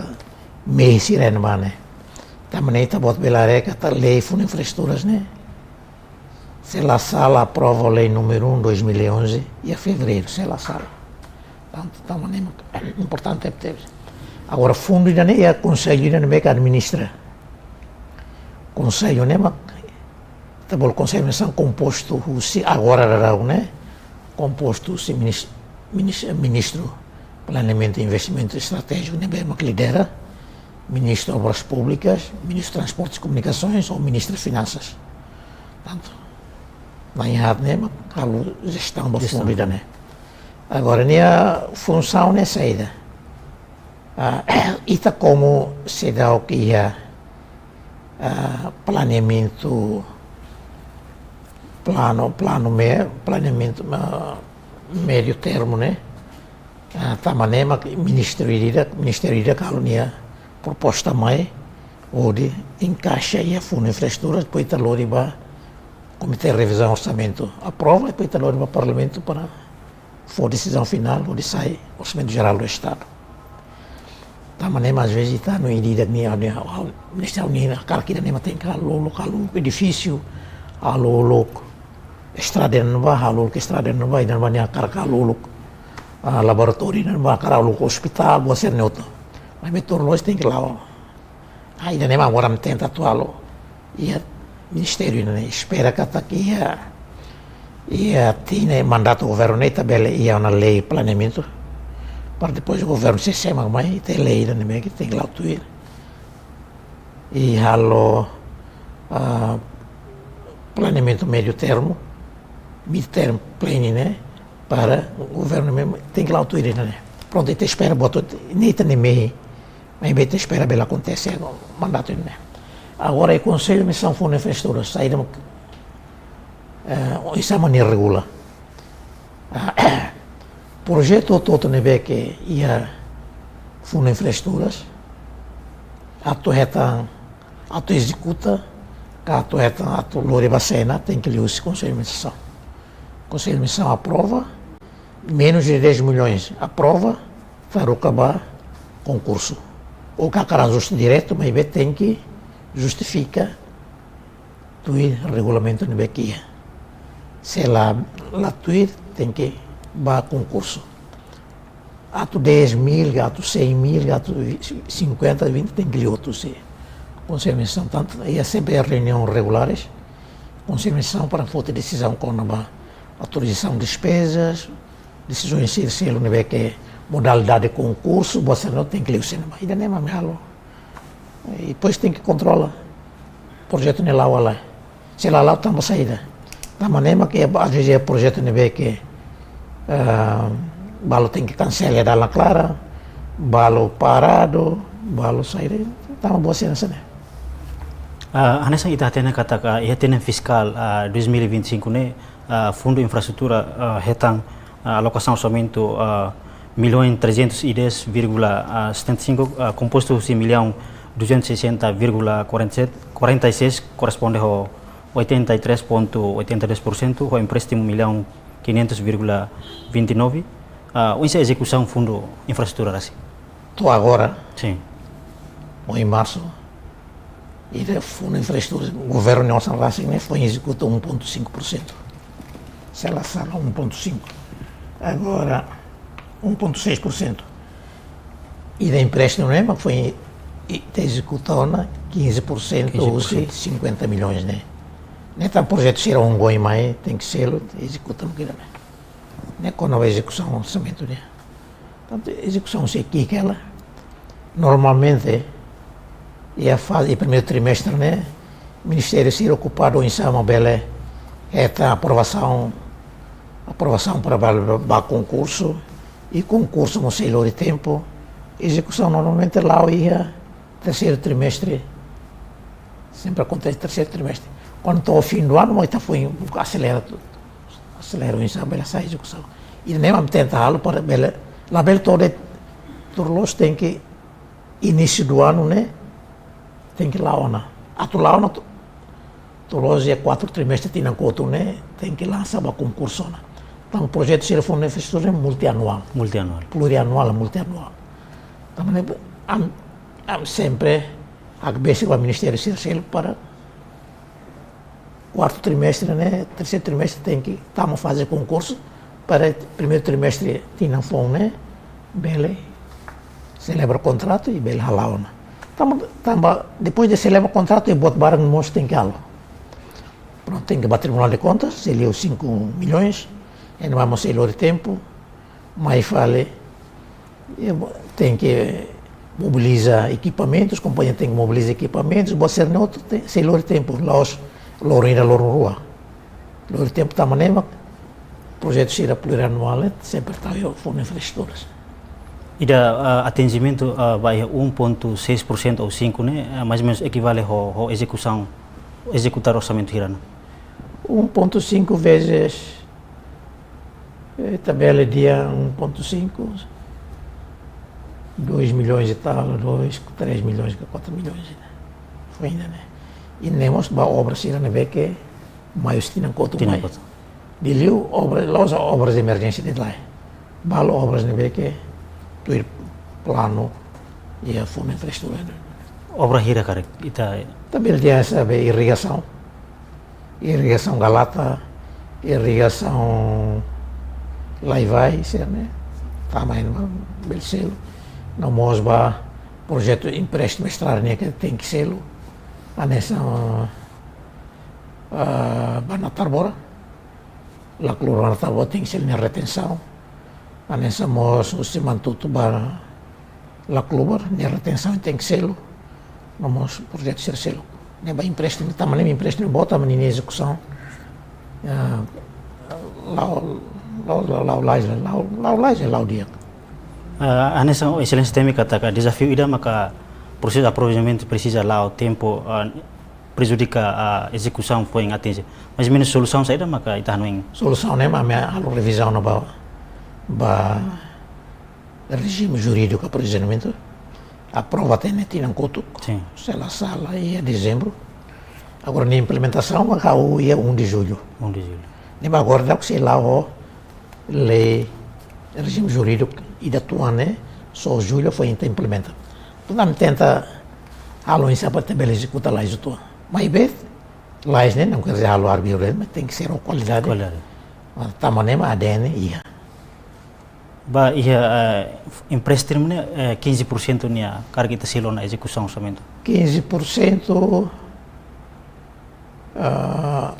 mehi sira ne'ebá ne'e. Tanba ne'e ita-boot bele haree katak lei Fundu Infraestruturas ne'e, se la sala, aprova lei númeru um, dois mil e onze, iha fevereiru, se la sala. Tantu, tanba ne'e importante tebes. Agora, fundu ida-ne'e iha konsellu ida ne'ebé ke administra. Konsellu ne'e mak, ita bolu Konsellu Administrasaun kompostu husi agora daudaun ne'e, kompostu husi minis-, minis-, Ministru Planeamentu e Investimentu Estratéjiku ne'ebé mak lidera, Ministru Obras Públikas, Ministru Transportes e Comunicações ou Ministru Finansas. Tantu, na'in-haat ne'e mak halo jestaun ba fundu ida-ne'e. Agora, nia funsaun ne'e saida? Ah, ita komu seidauk iha, ah, planeamentu, planu, planu me-, planeamentu, ah, médiu termu ne'e. Ah, tanba ne'e mak ministériu ida, ministériu ida halo nia proposta mai, hodi enkaixa iha Fundu Infraestruturas, depois ita lori ba Komité Revizaun Orsamentu aprova, depois ita lori ba Parlamentu para fó desizaun finál, hodi sai Orsamentu Jerál do Estadu. Tanba ne'e mak às vezes ita hanoin ida-ida nia, nia, nia, ministériu nia hakarak ida-ne'e mak tenke halo uluk, halo uluk edifísiu, halo uluk estrada ne'ebá, halo uluk estrada ne'ebá, ida-ne'ebá nia hakarak halo uluk, ah, laboratóriu, ida-ne'ebá hakarak halo uluk ospitál, buat sira-ne'e hotu. Maibé tuir loloos tenke la'o. Ah, ida-ne'e mak agora ami tenta atu halo iha ministériu ne'e. Espera katak iha, iha tinan mandatu governu ne'e ita bele iha ona lei planeamentu. Para depois governu C C mak mai, ita lei ida-ne'e mak tenke la'o tuir. I halo, ah, planeamentu médiu termu, mid term planning ne'e, para governu ne'e tenke la'o tuir ida-ne'e. Prontu, ita espera buat hotu, ne'e ita-nia mehi, maibé ita espera bele akontese iha mandatu ne'e. Agora, iha Konsellu Administrasaun Fundu Infraestrutura, saida mak, eh, oinsá mak nia regula. Ah, projetu hotu-hotu ne'ebé ke iha Fundu Infraestruturas, atu hetan, atu ezekuta, ka atu hetan, atu lori ba sena, tenke liuhusi Konsellu Administrasaun. Konsellu Administrasaun aprova, menus de dez milhões aprova, troka ba konkursu. Ou ka hakarak ajuste diretu, maibé tenke justifika tuir regulamentu ne'ebé ke iha. Se la, la tuir, tenke ba konkursu. atu dez mil, atu cem mil, atu cinquenta, vinte, tenke liu hotu husi Konsellu Administrasaun. Tantu, iha sempre reuniaun regulares, Konsellu Administrasaun para foti desizaun kona-ba autorizasaun despezas, desizaun sira seluk ne'ebé ke modalidade konkursu, buat sira-ne'e tenke liu husi ne'ebá. Ida-ne'e mak ami halo. I depois tenke kontrola projetu ne'e la'o ka lae. Se la la'o tanba saida? Tanba ne'e mak ke às vezes iha projetu ne'ebé ke, ah, balu tenke kansela iha dalan klaran, balu paradu, balu saida, tanba buat sira hanesan ne'e. Ah, hanesan ita hatene katak iha tinan fiskál, ah, dois mil e vinte e cinco ne'e, ah, Fundu Infraestrutura, ah, hetan, ah, alokasaun orsamentu, ah, milhões trezentos e dez vírgula setenta e cinco, ah, kompostu husi milhão duzentos e sessenta vírgula quarenta e sete, quarenta e seis, korresponde ho oitenta e três ponto oitenta e dois por cento, ho empréstimu milhão quinhentos vírgula vinte e nove. Ah, oinsá ezekusaun Fundu Infraestrutura rasik? To'o agora, Sin. Ohin marsu, ida Fundu Infraestrutura, governu nia osan rasik ne'e foin ezekuta um ponto cinco por cento. Se la sala, um ponto cinco. Agora, um ponto seis por cento. Ida empréstimu ne'e mak foin, i, ita ezekuta ona quinze por cento, quinze por cento, ou seja, cinquenta milhões ne'e. Ne'e tan projetu sira ongoing mai, tenke selu, ezekuta mak ida-ne'e. Ne'e kona-ba ezekusaun orsamentu nian. Tantu ezekusaun sei ki'ik hela. Normalmente, iha faze, iha primeiru trimestre ne'e, ministériu sira okupadu oinsá mak bele hetan aprovasaun, aprovasaun para bá, bá konkursu, i konkursu mós sei lori tempu. Ezekusaun normalmente la'o iha terseiru trimestre. Sempre akontese terseiru trimestre. Kuandu to'o fim do ano, mak ita foin aselera tudu. Aselera oinsá bele sai ezekusaun. I ne'e mak ami tenta halo para bele, labele to'o de'it, tuir loloos tenke início do ano ne'e, tenke la'o ona. Atu la'o ona tu-, tuir loloos iha kuartu trimestre tinan kotuk ne'e, tenke lansa bá konkursu ona. Tanba projetu sira Fundu Infraestrutura ne'e multianuál. Multianuál. Plurianuál, multianuál. Tanba ne'e, ami, ami sempre hakbesik ho ministériu sira seluk para kuartu trimestre ne'e, terseiru trimestre tenke tama faze konkursu para primeiru trimestre tinan foun ne'e bele selebra kontratu i bele hala'o ona. Tanba, tanba depois de selebra kontratu, iha buat barak mós tenke halo. Prontu, tenke bá Tribunál de Kontas, sei liu cinco milhões, iha ne'ebá mós sei lori tempu, mai fali, e bo-, tenke mobiliza ekipamentus, kompañia tenke mobiliza ekipamentus, buat sira-ne'e hotu te-, sei lori tempu, la'ós loron ida, loron rua. Lori tempu tanba ne'e mak projetu sira plurianuál, eh, sempre tau iha Fundu Infraestrutura. Ida, ah, atinjimentu, ah, ba iha um ponto seis por cento ou cinco ne'e, ah, mais ou menos ekivale ho, ho ezekusaun, ezekutar orsamentu hira ona? Um ponto cinco vezes, eh, tabela dia um ponto cinco, dois milhões e tal, dois, três milhões, quatro milhões. Foin ida-ne'e. I ne'e mós ba obra sira ne'ebé ke mai husi tinan kotuk mai. Tinan kotuk. Liuliu obra, la'ós obras de emerjénsia de'it lae. Balu obras ne'ebé ke tuir planu iha Fundu Infraestrutura. Obra hira karik, ita? Tabela dia saida, irrigasaun. Irrigasaun Galata, irrigasaun Laivai, sira-ne'e. Tama iha ne'ebá bele selu. No mós ba projetu empréstimu estrada nian ke tenke selu. Hanesan, ah, ba Natarbora. Laclubar ba Natarbora tenke selu nia retensaun. Hanesan mós husi Manatuto ba Laclubar, nia retensaun tenke selu. No mós projetu sira seluk. Ne'e ba empréstimu, tanba ne'e empréstimu boot, tanba ninia ezekusaun, ah, la'o, la'o, la'o, la'o lais, la'o, la'o lais, la'o di'ak. Ah, hanesan Exelénsia temi katak dezafiu ida maka prosesu aprovizionamentu presiza la'o tempu, ah, prejudika, ah, ezekusaun foin atinje. Mais ou menos solusaun saida maka ita hanoin? Solusaun ne'e mak ami halo revizaun ona ba, ba rejime jurídiku aprovizionamentu. Aprova tiha ona tinan kotuk. Sin. Se la sala iha dezembru. Agora nia implementasaun mak hahú iha um de julho. Um de julho. Ne'e mak agora daudaun sei la'o ho lei rejime jurídiku ida tuan ne'e, só julho foin ita implementa. Entaun ami tenta halo oinsá para ita bele ezekuta lais uitoan. Maibé lais ne'e não quer dizer halo arbiru, mas tenke ser ho kualidade. Kualidade. Tanba ne'e mak A D N iha. Ba iha, eh, empréstimu ne'e, eh, quinze por cento nia karik ita selu ona ezekusaun orsamentu. Quinze por cento, ah,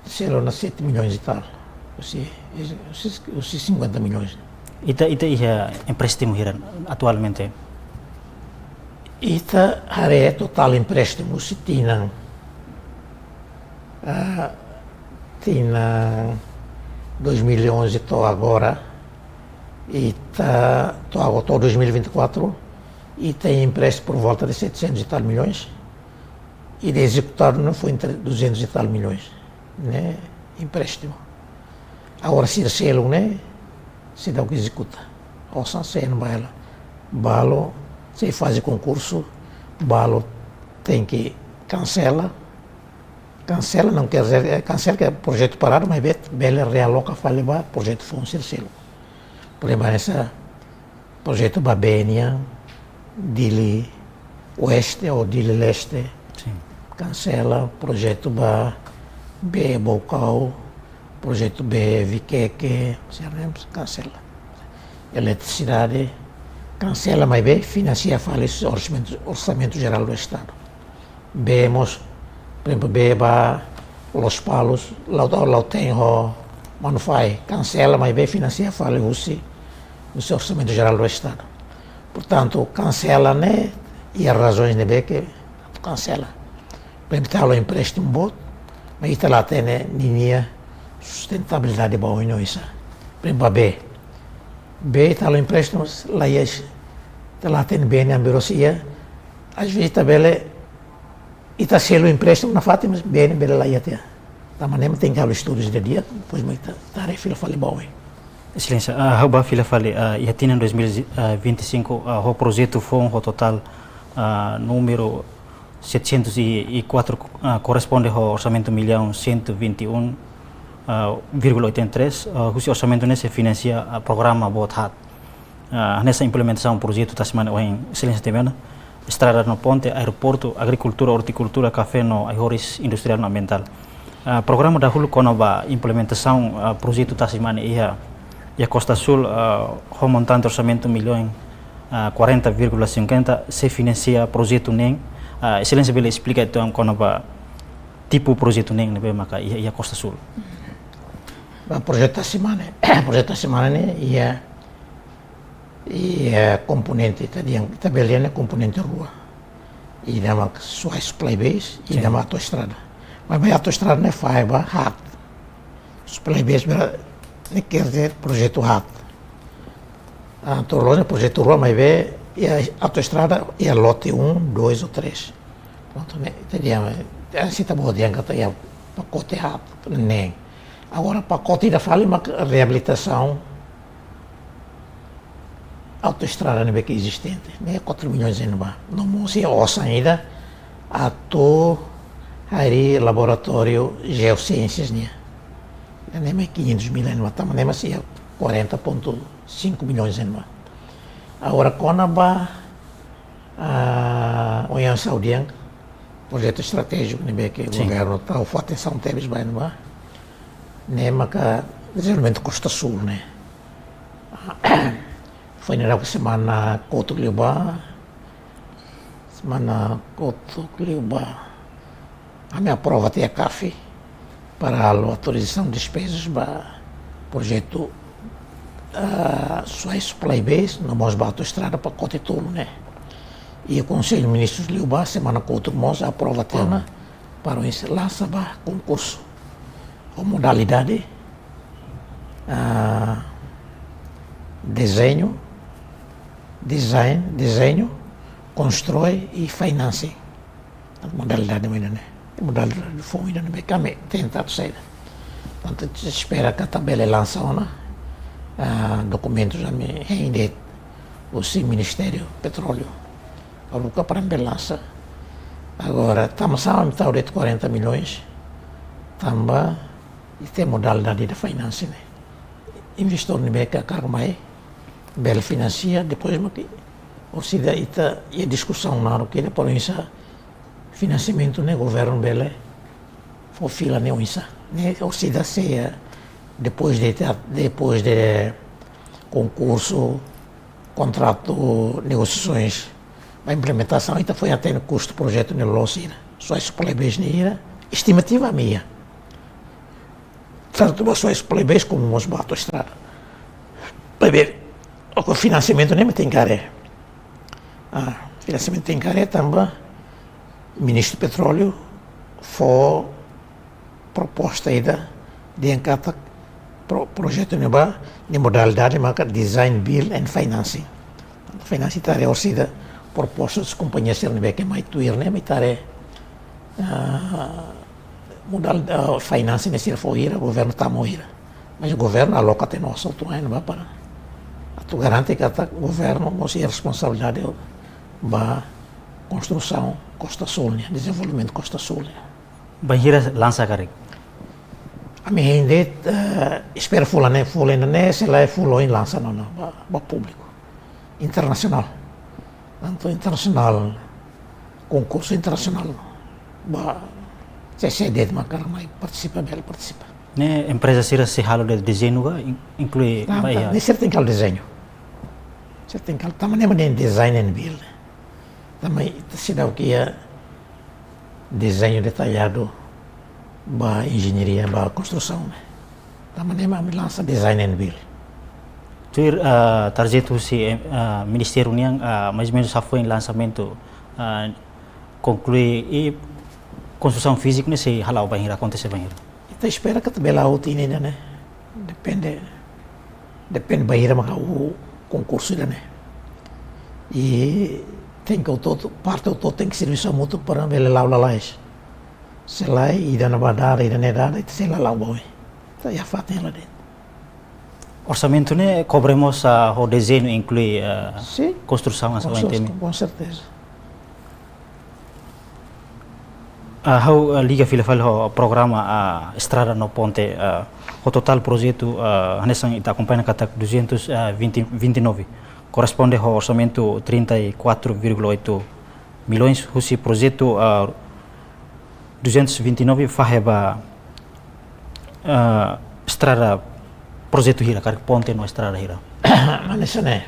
selu ona sete milhões e tal. Husi, husi, husi cinquenta milhões. Ita, ita iha empréstimu hira atualmente? Ita haree totál empréstimu husi tinan, ah, tinan dois mil e onze to'o agora, ita to'o agora, to'o dois mil e vinte e quatro, ita empréstimu por volta de setecentos e tal milhões, e de ezekutadu ne'e foi entre duzentos e tal milhões, ne'e empréstimu. Agora, sira selu ne'e, seidauk ezekuta. Osan sei iha ne'ebá hela. Balu sei faze konkursu, balu tenke kansela. Kansela não quer dizer, eh, kansela ke projetu paradu, maibé bele realoka fali ba projetu foun sira seluk. Por ezemplu, hanesan projetu ba bee nian, Dili Oeste ou Dili Leste. Sin. Kansela, projetu ba bee Baucau, projetu bee Viqueque, sira ne'e kansela. Eletrisidade, kansela, maibé finansia fali orsamentu, Orsamentu Jerál do Estadu. Bee mós, por ezemplu, bee ba Lospalos, la'o, la'o, la'o tein ho Manufahi, kansela, maibé finansia fali husi, husi Orsamentu Jerál do Estadu. Portantu, kansela ne'e, iha razaun ne'ebé ke kansela. Por ezemplu, ita halo empréstimu boot, maibé ita la hatene ninia sustentabilidade ba oin oinsá. Por ezemplu, ba bee. Bee ita halo empréstimu, la iha, ita la hatene bee nian birosia. Às vezes ita bele, ita selu empréstimu nafatin, mas bee ne'e bele la iha tiha. Tanba ne'e mak tenke halo estudu didi'ak, depois mak ita, ita haree fila fali ba oin. Exelénsia, ah, ha'u bá fila fali, ah, iha tinan dois mil e vinte e cinco, ah, ho projetu foun ho totál, ah, númeru setecentos e quatro, ah, korresponde ho orsamentu millaun cento e vinte e um, ah, vírgula oitenta e três, ah, husi orsamentu ne'e sei finansia, ah, programa boot haat. Ah, hanesan implementasaun projetu tasi mane ohin Exelénsia temi ona, estrada no ponte, aeroportu, agrikultura, ortikultura, kafé no ai-horis industriál no ambientál. Ah, programa dahuluk kona-ba implementasaun, ah, projetu tasi mane iha, iha Costa Sul, ah, ho montante orsamentu millaun, ah, quarenta vírgula cinquenta, sei finansia projetu neen. Ah, Exelénsia bele esplika uitoan kona-ba tipu projetu neen ne'ebé maka iha, iha Costa Sul. Ba projetu tasi mane, projetu tasi mane ne'e iha, iha komponente, ita dehan, ita bele dehan ne'e komponente rua. Ida mak Suai Supply Base, ida, sin, mak Autoestrada. Maibé Autoestrada ne'e fahe ba haat. Supply Base bele, ne'e quer dizer projetu haat. Ah, tuir loloos ne'e projetu rua, maibé iha Autoestrada iha lote um, dois ou três. Prontu, ne'e, ita dehan, eh, se ita bá dehan katak iha pakote haat, ne'e. Agora pakote ida fali mak reabilitasaun autoestrada ne'ebé ke ezistente, ne'e quatro milhões ne'ebá. No mós iha osan ida atu harii laboratóriu geociências nian. Ne'e mak quinhentos mil ne'ebá, tanba ne'e mak sei iha quarenta ponto cinco milhões ne'ebá. Agora kona-ba, ah, oinsá ha'u dehan, projetu estratéjiku ne'ebé ke, sin, governu tau fó atensaun tebes ba ne'ebá, ne'e maka dezenvolvimentu Costa Sul ne'e. Foin daudauk semana kotuk liubá, semana kotuk liubá, ami aprova tiha CAFI para halo autorizasaun despezas ba projetu, ah, Suai Supply Base, no mós ba autoestrada pakote tolu ne'e. I Konsellu Ministrus liubá semana kotuk mós aprova tiha ona, uhum, para oinsá lansa ba konkursu ho modalidade, ah, dezeñu, design, dezeñu, konstrui i financing. Modalidade mak ida-ne'e. Modalidade foun ida-ne'ebé ke ami tenta atu saida. Portantu, ita espera katak bele lansa ona, ah, dokumentus ami hein de'it husi Ministériu Petróleu. Haruka para bele lansa. Agora, tanba sá ami tau de'it quarenta milhões, tanba ita iha modalidade de financing ne'e. Investidór ne'ebé ke hakarak mai, bele finansia, depois mak orsida ita iha diskusaun naruk ida para oinsá finansiamentu ne'e governu bele fó fila ne'e oinsá. Ne'e orsida sei, eh, depois de, depois de, konkursu, kontratu, negosiasoens ba implementasaun, ita foin hatene kustu projetu ne'e loloos hira. Soais plebes ne'e hira, estimativa ami iha. Tantu ba soais plebes komu mós ba autoestrada. Plebe, o ko finansiamentu ne'e mak tenke haree. Ah, finansiamentu tenke haree tanba Ministru Petróleu fó proposta ida dehan katak pro-, projetu ne'e ba, nia modalidade maka design, build and financing. Financing ita haree orsida proposta husi kompañia sira ne'ebé ke mai tuir ne'e, mak ita haree, ah, modal, ah, financing ne'e sira fó hira, governu tama ho hira. Mas governu aloka tiha ona osan uitoan ba para atu garante katak governu mós iha responsabilidade ba konstrusaun Costa Sul nian, dezenvolvimentu Costa Sul nian. Bainhira lansa karik? Ami hein de'it, eh, espera fulan ne'e, fulan ida-ne'e, se lae fulan oin lansa ona ba, ba públiku. Internasionál. Tantu internasionál, konkursu internasionál. Ba, sé-sé de'it mak hakarak mai partisipa, bele partisipa. Ne'e empreza sira sei halo de'it dezeñu ka, in-, inklui... Não, ba iha? Ne'e sira tenke halo dezeñu. Sira tenke halo, tanba ne'e mak dehan design and build. Tanba ita seidauk iha dezeñu detalladu ba enjeñaria, ba konstrusaun ne'e. Tanba ne'e mak ami lansa design and build. Tuir, ah, tarjetu husi, eh, ah, ministériu nian, ah, mais ou menus hafoin lansamentu, ah, konklui i konstrusaun fíziku ne'e sei hala'o bainhira, akontese bainhira? Ita espera katak bele la'o tinan ida-ne'e. Depende, depende bainhira mak hahú konkursu ida-ne'e. I tenke hotu-hotu, parte hotu-hotu tenke servisu hamutuk para bele la'o lalais. Se lae, ida-ne'e ba dada, ida-ne'e dada, ita sei la la'o ba oin. Ita iha fatin hela de'it. Orsamentu ne'e kobre mós, ah, ho dezeñu inklui, ah, konstrusaun, sim, hanesan ohin temi. Com certeza. Ah, ha'u, ah, liga fila fali ho programa, ah, estrada no ponte, ah, ho totál projetu, ah, hanesan ita akompaña katak duzentos, ah, vinte, vinte e nove. Korresponde ho orsamentu trinta e quatro vírgula oito milhões, husi projetu, ah, duzentos e vinte e nove fahe ba, ah, estrada, projetu hira, karik ponte no estrada hira? Hanesan ne'e.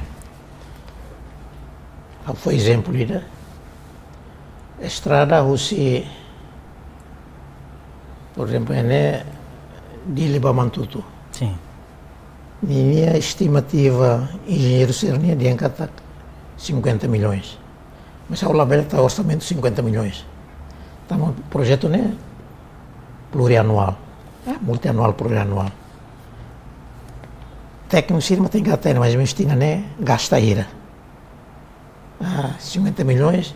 Ha'u fó ezemplu ida. Estrada husi, por ezemplu, ne'e Dili ba Manatuto. Sim. Ninia estimativa enjeñeiru sira-nian dehan katak cinquenta milhões. Mas ha'u labele tau orsamentu cinquenta milhões. Tanba projetu ne'e plurianuál. Eh, multianuál, plurianuál. Tékniku sira mak tenke hatene, mais ou menus tinan ne'e gasta hira. Ah, cinquenta milhões,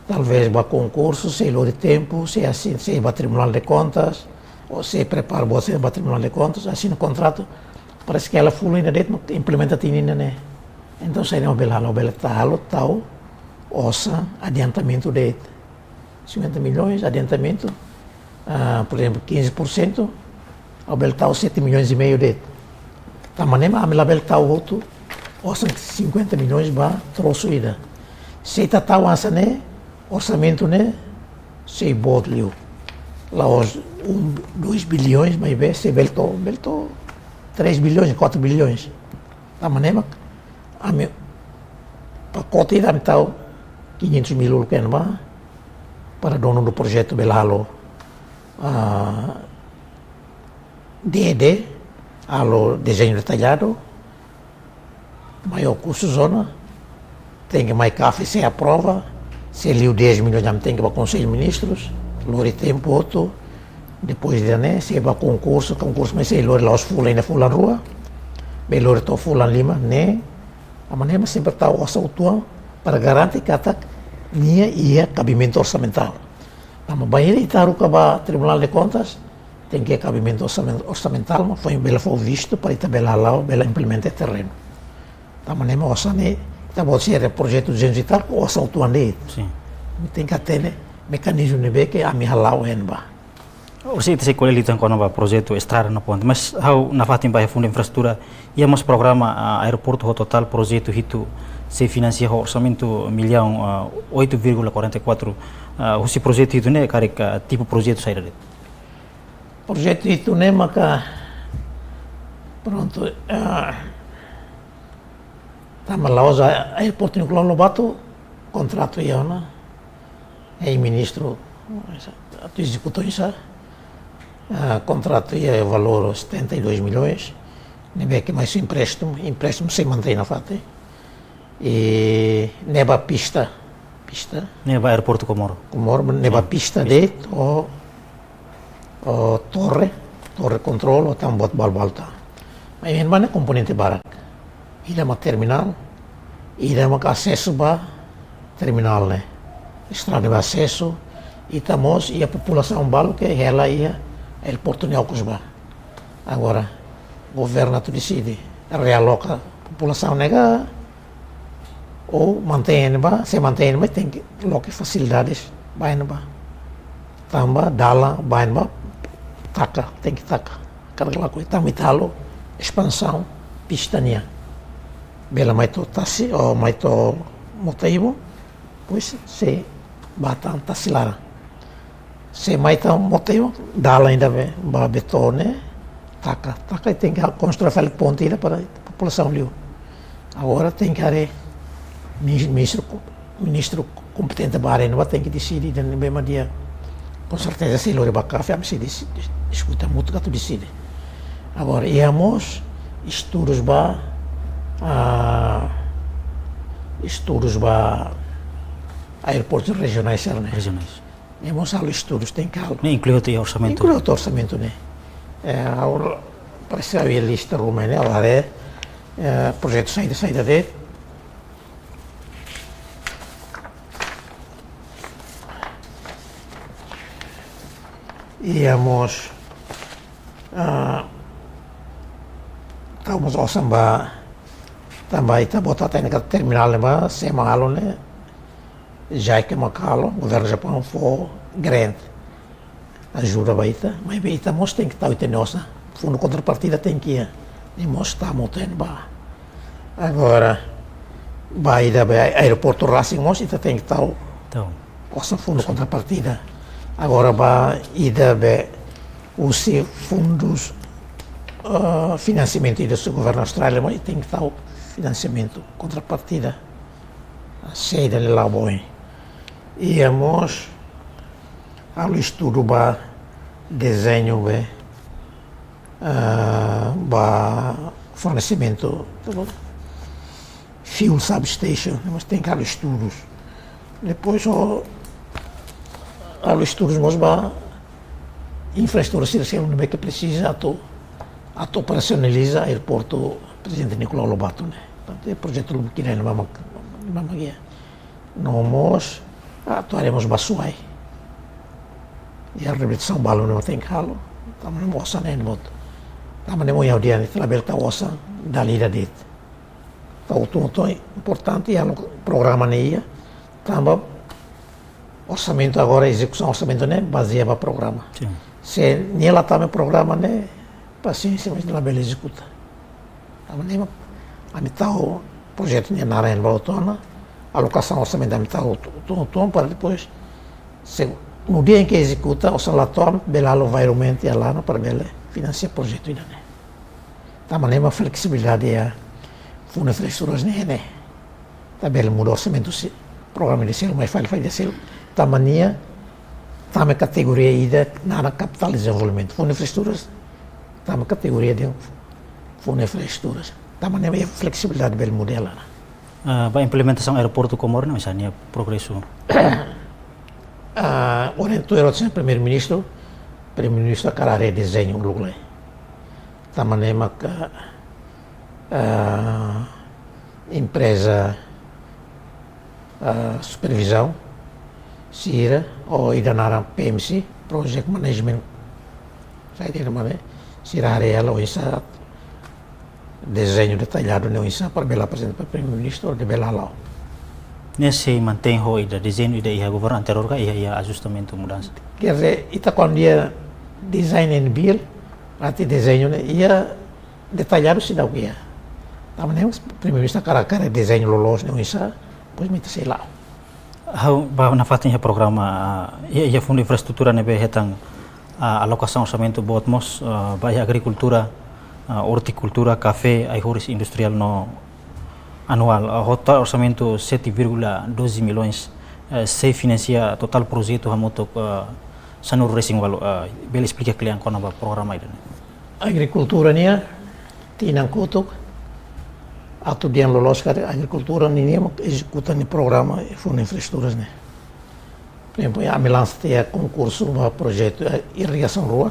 talvés ba konkursu, sei lori tempu, sei asin-, sei ba Tribunál de Contas, ou sei prepara buat sira ba Tribunál de Contas, asina kontratu, parese ke hela fulan ida de'it mak implementa tinan ida-ne'e. Entaun, saida mak bele halo, bele tau, tau osan adiantamentu de'it. Cinquenta milhões, adiantamentu, ah, por ezemplu, quinze por cento, ha'u bele tau sete milhões e meio de'it. Tanba ne'e mak ami labele tau hotu osan cinquenta milhões ba trosu ida. Se ita tau hanesan ne'e, orsamentu ne'e sei boot liu. La'ós um, dois bilhões, maibé sei bele to'o, bele to'o três bilhões, quatro bilhões. Tanba ne'e mak ami pakote ida ami tau quinhentos mil uluk iha ne'ebá, para donu do projetu bele halo, ah, D D, halo dezeñu detalladu, mai ho kustu zona, tenke mai CAFE sei aprova, sei liu dez milhões ami tenke ba Konsellu Ministrus, lori tempu hotu, depois ida-ne'e sei ba konkursu, konkursu mai sei lori la'ós fulan ida, fulan rua, bele lori to'o fulan lima, ne'e, tanba ne'e mak sempre tau osan uitoan para garante katak nia iha kabimentu orsamentál. Tanba bainhira ita haruka ba Tribunál de Contas, tenke kabimentu orsamen-, orsamentál, mak foin bele fó vistu para ita bele hala'o, bele implementa iha terrenu. Tanba ne'e mak osan ne'e, ita-boot sira projetu duzentos e tal, osan uitoan de'it. Sim. Tenke hatene mekanizmu ne'ebé ke ami hala'o iha ne'ebá. Orsida ita sei ko'alia liután kona-ba projetu estrada no ponte. Mas ha'u nafatin ba iha Fundu Infraestrutura, iha mós programa, ah, aeroportu ho totál projetu hitu sei finansia ho orsamentu millaun, ah, oito vírgula quarenta e quatro, ah, husi projetu hitu ne'e karik, ah, tipu projetu saida de'it? Projetu hitu ne'e maka, prontu, ah, Tanba la'ós aeroportu Nicolau Lobato, kontratu iha ona, i ministru atu ezekuta oinsá, ah, kontratu iha valór setenta e dois milhões, ne'ebé ke mai husi empréstimu, empréstimu sei mantein nafatin. I ne'e ba pista, pista. Ne'e ba aeroportu Comoro. Comoro, ne'e ba pista de'it, ou, ou torre, torre kontrolu, ou tan buat balu-balu tan. Mas iha ne'ebá ne'e komponente barak. Ida mak terminál, ida mak asesu ba terminál ne'e. Estrada ba asesu, ita mós iha populasaun balu ke hela iha aeroportu nia okos ba. Agora, governu atu deside realoka populasaun ne'e ka, ou mantein ba, se mantein ba, tenke loke fasilidades ba iha ne'ebá. Tanba dalan ba iha ne'ebá taka, tenke taka. Karga laku, tanba ita halo espansaun pista nian. Bele mai to'o tasi, ou mai to'o Mota-Ibun, depois sei ba tan tasi laran. Se mai to'o Mota-Ibun, dalan ida be, ba betone, taka, taka, i tenke konstrui fali ponte ida para populasaun liu. Agora tenke haree minis-, ministru ko-, ministru kompetente ba área ne'ebá tenke deside, ida ne'ebé mak di'ak. Konserteza sei lori ba CAF, ami sei desi-, diskute hamutuk atu deside. Agora, iha mós estudus ba, ah, estudus ba aeroportus rejionais sira ne'e. Rejionais. Ne'e mós halo estudus, tenke halo. Ne'e inklui hotu iha orsamentu? Inklui hotu orsamentu ne'e. Eh, ha'u presiza iha lista ruma ne'e, ha'u haree, eh, projetu saida, saida de'it. Iha mós, ah, tau mós osan ba, tanba ita-boot hatene katak terminál ne'ebá, sé mak halo ne'e, JICA mak halo, governu Japaun fó grant, ajuda ba ita, maibé ita mós tenke tau ita-nia osan, fundu kontrapartida tenke iha, ne'e mós tama hotu iha ne'ebá. Agora, ba ida be aeroportu rasik mós ita tenke tau, tau, osan fundu kontrapartida. Agora, ba ida be husi fundus, eh, finansiamentu ida husi governu Austrália mós ita tenke tau finansiamentu kontrapartida. Sei dale la boy. Iha mós halo estudu ba dezeñu be, ah, ba fornesimentu fuel substation, mas tenke halo estudus. Depois, o, halo estudus mós ba infraestrutura sira seluk ne'ebé ke presiza atu, atu operasionaliza aeroportu Prezidente Nicolau Lobato ne'e. Portantu, projetu lubuk ida ne'ebé mak, ne'ebé mak iha. No mós, ah, atu haree mós ba Suai. Iha reabilitasaun balu ne'ebé tenke halo. Tanba ne'e mós osan ne'e boot. Tanba ne'e mós iha ha'u dehan ita labele tau osan dala ida de'it. Tau hotu-hotu importante iha programa ne'e iha. Tanba orsamentu agora, ezekusaun orsamentu ne'e bazeia ba programa. Sin. Se nia la tama iha programa ne'e, pasiénsia, mas labele ezekuta. Tanba ne'e mak ami tau projetu nia naran ba hotu ona, alokasaun orsamentu ami tau hotu-, hotu-, hotu ona para depois, se no dia em que ezekuta, osan la to'o, bele halo virement iha laran para bele finansia projetu ida ne'e. Tanba ne'e mak fleksibilidade iha Fundu Infraestruturas ne'e, ne'e. Ita bele muda orsamentu husi programa ida seluk mai fali, fali ida seluk. Tanba nia tama kategoria ida naran kapitál dezenvolvimentu. Fundu Infraestruturas tama kategoria de Fundu Infraestruturas. Tanba ne'e fleksibilidade bele muda iha laran. Ah, ba implementasaun aeroportu Comoro ne'e, oinsá nia progresu? Ah, ohin tuir ho señór Primeiru-Ministru, Primeiru-Ministru hakarak haree dezeñu uluk lai. Tanba ne'e maka, ah, empreza, ah, supervizaun sira, ou ida naran P M C, Project Management, saida ida mak ne'e, sira haree hela oinsá dezeñu detalladu ne'e oinsá para bele aprezenta ba Primeiru-Ministru hodi bele hala'o. Ne'e sei mantein ho ida dezeñu ida iha governu anteriór ka iha, iha ajustamentu, mudansa? Quer dizer, ita kuandu iha design and build, berarti dezeñu ne'e iha detalladu seidauk iha. Tanba ne'e Primeiru-Ministru hakarak haree dezeñu loloos ne'e oinsá, depois mak ita sei la'o. Ha'u ba nafatin iha programa, ah, iha, iha Fundu Infraestrutura ne'ebé hetan, ah, alokasaun orsamentu boot mós, ah, ba iha agrikultura, ah, ortikultura, kafé, ai-horis industriál no Anuál, ah, ho total orsamentu sete vírgula doze milhões, eh, sei finansia totál projetu hamutuk, eh, sanulu-resin-ualu, eh, bele esplika kle'an kona-ba programa ida-ne'e? Agrikultura nian, tinan kotuk, atu dehan loloos katak agrikultura nian mak ezekuta nia programa Fundu Infraestruturas ne'e. Por ezemplu, ami lansa tiha konkursu ba projetu, eh, irrigasaun rua.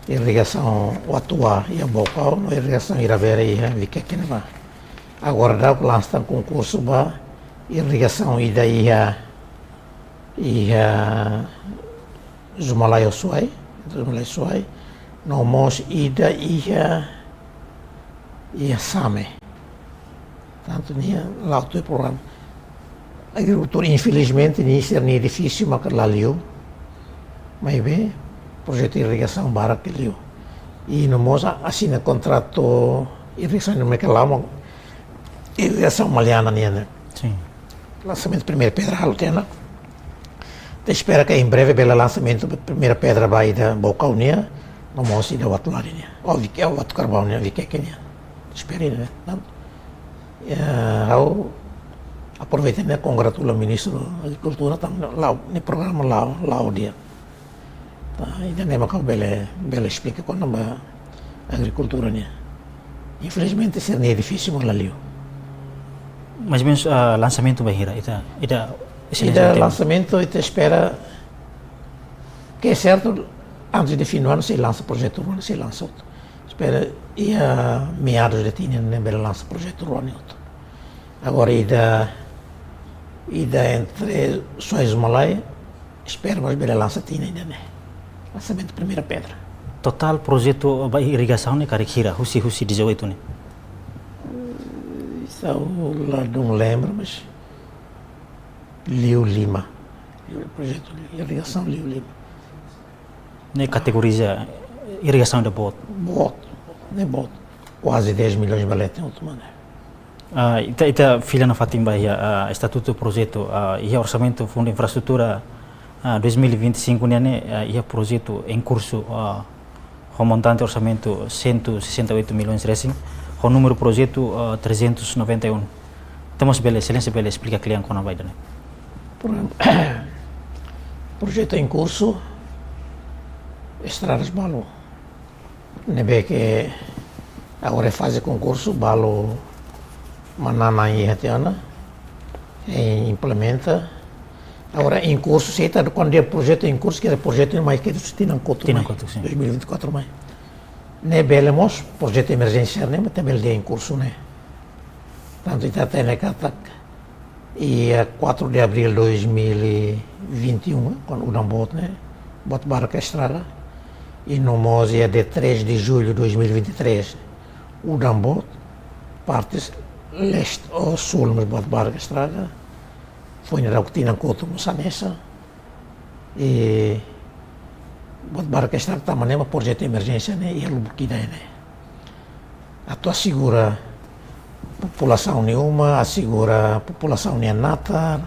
Irrigasaun Uatuá iha Baucau, no irrigasaun Iravere iha Viqueque ne'ebá. Agora daudaun lansa konkursu ba irrigasaun ida iha, iha Zumalai ho Suai, Zumalai Suai, no mós ida iha, iha Same. Tantu nia la'o tuir programa. Agrikultura, infelizmente, nia sira-nia edifísiu maka la liu. Maibé projetu irrigasaun barak liu. I no mós a-, asina kontratu irrigasaun ne'e maka la'o, irrigasaun Maliana nian ne'e. Sin. Lansamentu primeira pedra halo tiha ona. Ita espera katak em breve bele lansamentu primeira pedra ba ida Baucau nian, no mós ida Uatulari nian. Ou Vique-, ou Uatucarbau nian, Viqueque nian. Espera ida, ne'e. Tantu, eh, ha'u aproveita ne'e kongratula Ministru Agrikultura, tanba la'o, nia programa la'o, la'o di'ak. Entaun, ida-ne'e mak ha'u bele, bele esplika kona-ba agrikultura nian. Infelizmente, sira-nia edifísiu mak la liu. Mais ou menus, ah, lansamentu bainhira, ita, ita, ida lansamentu, ita espera ke sertu antes de fim do ano sei lansa projetu rua, sei lansa outro. Espera iha meados de tinan ne'e bele lansa projetu rua ne'e outro. Agora, ida, ida entre Suai Zumalai, espera mós bele lansa tinan ida-ne'e. Lansamentu primeira pedra. Totál projetu ba irrigasaun ne'e karik hira, husi, husi dezoito ne'e? Eh, ha'u ladún lembra, mas liu lima. Projetu irrigasaun liu lima. Ne'e kategoriza irrigasaun ida boot? Boot, ne'e boot. Kuaze dez milhões ba leten outro maneira. Ah, ita, ita fila nafatin ba iha, ah, estatutu projetu, ah, iha orsamentu Fundu Infraestrutura, ah, dois mil e vinte e cinco nian ne'e, ah, iha projetu em curso, ah, ho montante orsamentu cento e sessenta e oito milhões resin, ho númeru projetu, ah, trezentos e noventa e um. Entaun, mós bele, Exelénsia bele esplika kle'an kona-ba ida-ne'e? Pro-, projetu em curso, estradas balu. Ne'ebé ke agora iha faze konkursu, balu manán-na'in iha tiha ona, i implementa. Agora, em curso, se ita dehan kuandu projetu em curso, ke projetu ne'e mai ke tinan kotuk mai. Tinan kotuk, sin. Dois mil e vinte e quatro mai. Ne'e bele mós, projetu emerjénsia ne'e, mak ita bele dehan em curso ne'e. Tantu ita hatene katak, iha quatro de abril dois mil e vinte e um, kuandu udan boot ne'e, boot barak estraga. I no mós iha dia três de julho dois mil e vinte e três, udan boot, parte leste ou sul, mas boot barak estraga. Foin daudauk tinan kotuk mós hanesan. I boot barak estraga, tanba ne'e mak projetu emerjénsia ne'e iha lubuk ida-ne'e. Atu asegura populasaun nia uma, asegura populasaun nia natar,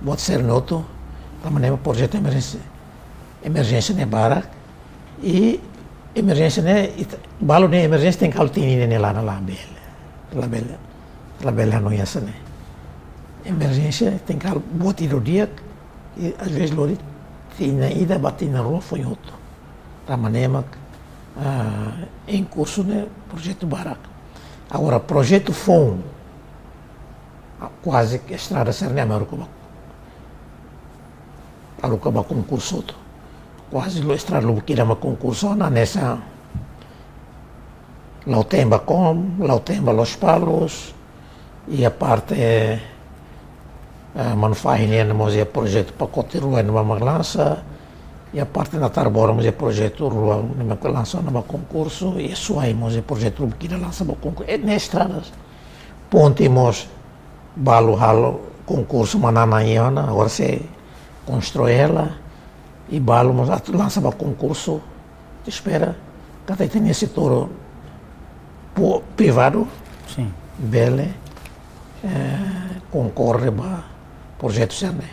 buat sira-ne'e hotu, tanba ne'e mak projetu emerjénsia, emerjénsia ne'e barak, i emerjénsia ne'e, it-, balu dehan emerjénsia tenke halo tinan ida-ne'e laran, labele. Labele. Labele hanoin hanesan ne'e. Emerjénsia tenke halo buat ida di'ak, i às vezes lori tinan ida ba tinan rua foin hotu. Tanba ne'e mak, ah, em curso ne'e projetu barak. Agora, projetu foun, ah, kuaze ke estrada sira-ne'e ami haruka ba, haruka ba konkursu hotu. Kuaze lubuk estrada lubuk ida mak konkursu ona, hanesan Lautemba Kom, Lautemba Lospalos, iha parte, eh, Manufahi nian mós iha projetu pakote rua ne'ebé mak lansa, iha parte Natarbora mós iha projetu rua ne'ebé mak lansa ona ba konkursu, iha Suai mós iha projetu rua ne'ebé mak lansa ba konkursu. I ne'e estradas. Ponte mós balu halo konkursu manán-na'in ona, agora sei konstrui hela, i balu mós atu lansa ba konkursu, ita espera katak ita-nia setór pu-, privadu, sin, bele, eh, konkorre ba projetu sira-ne'e.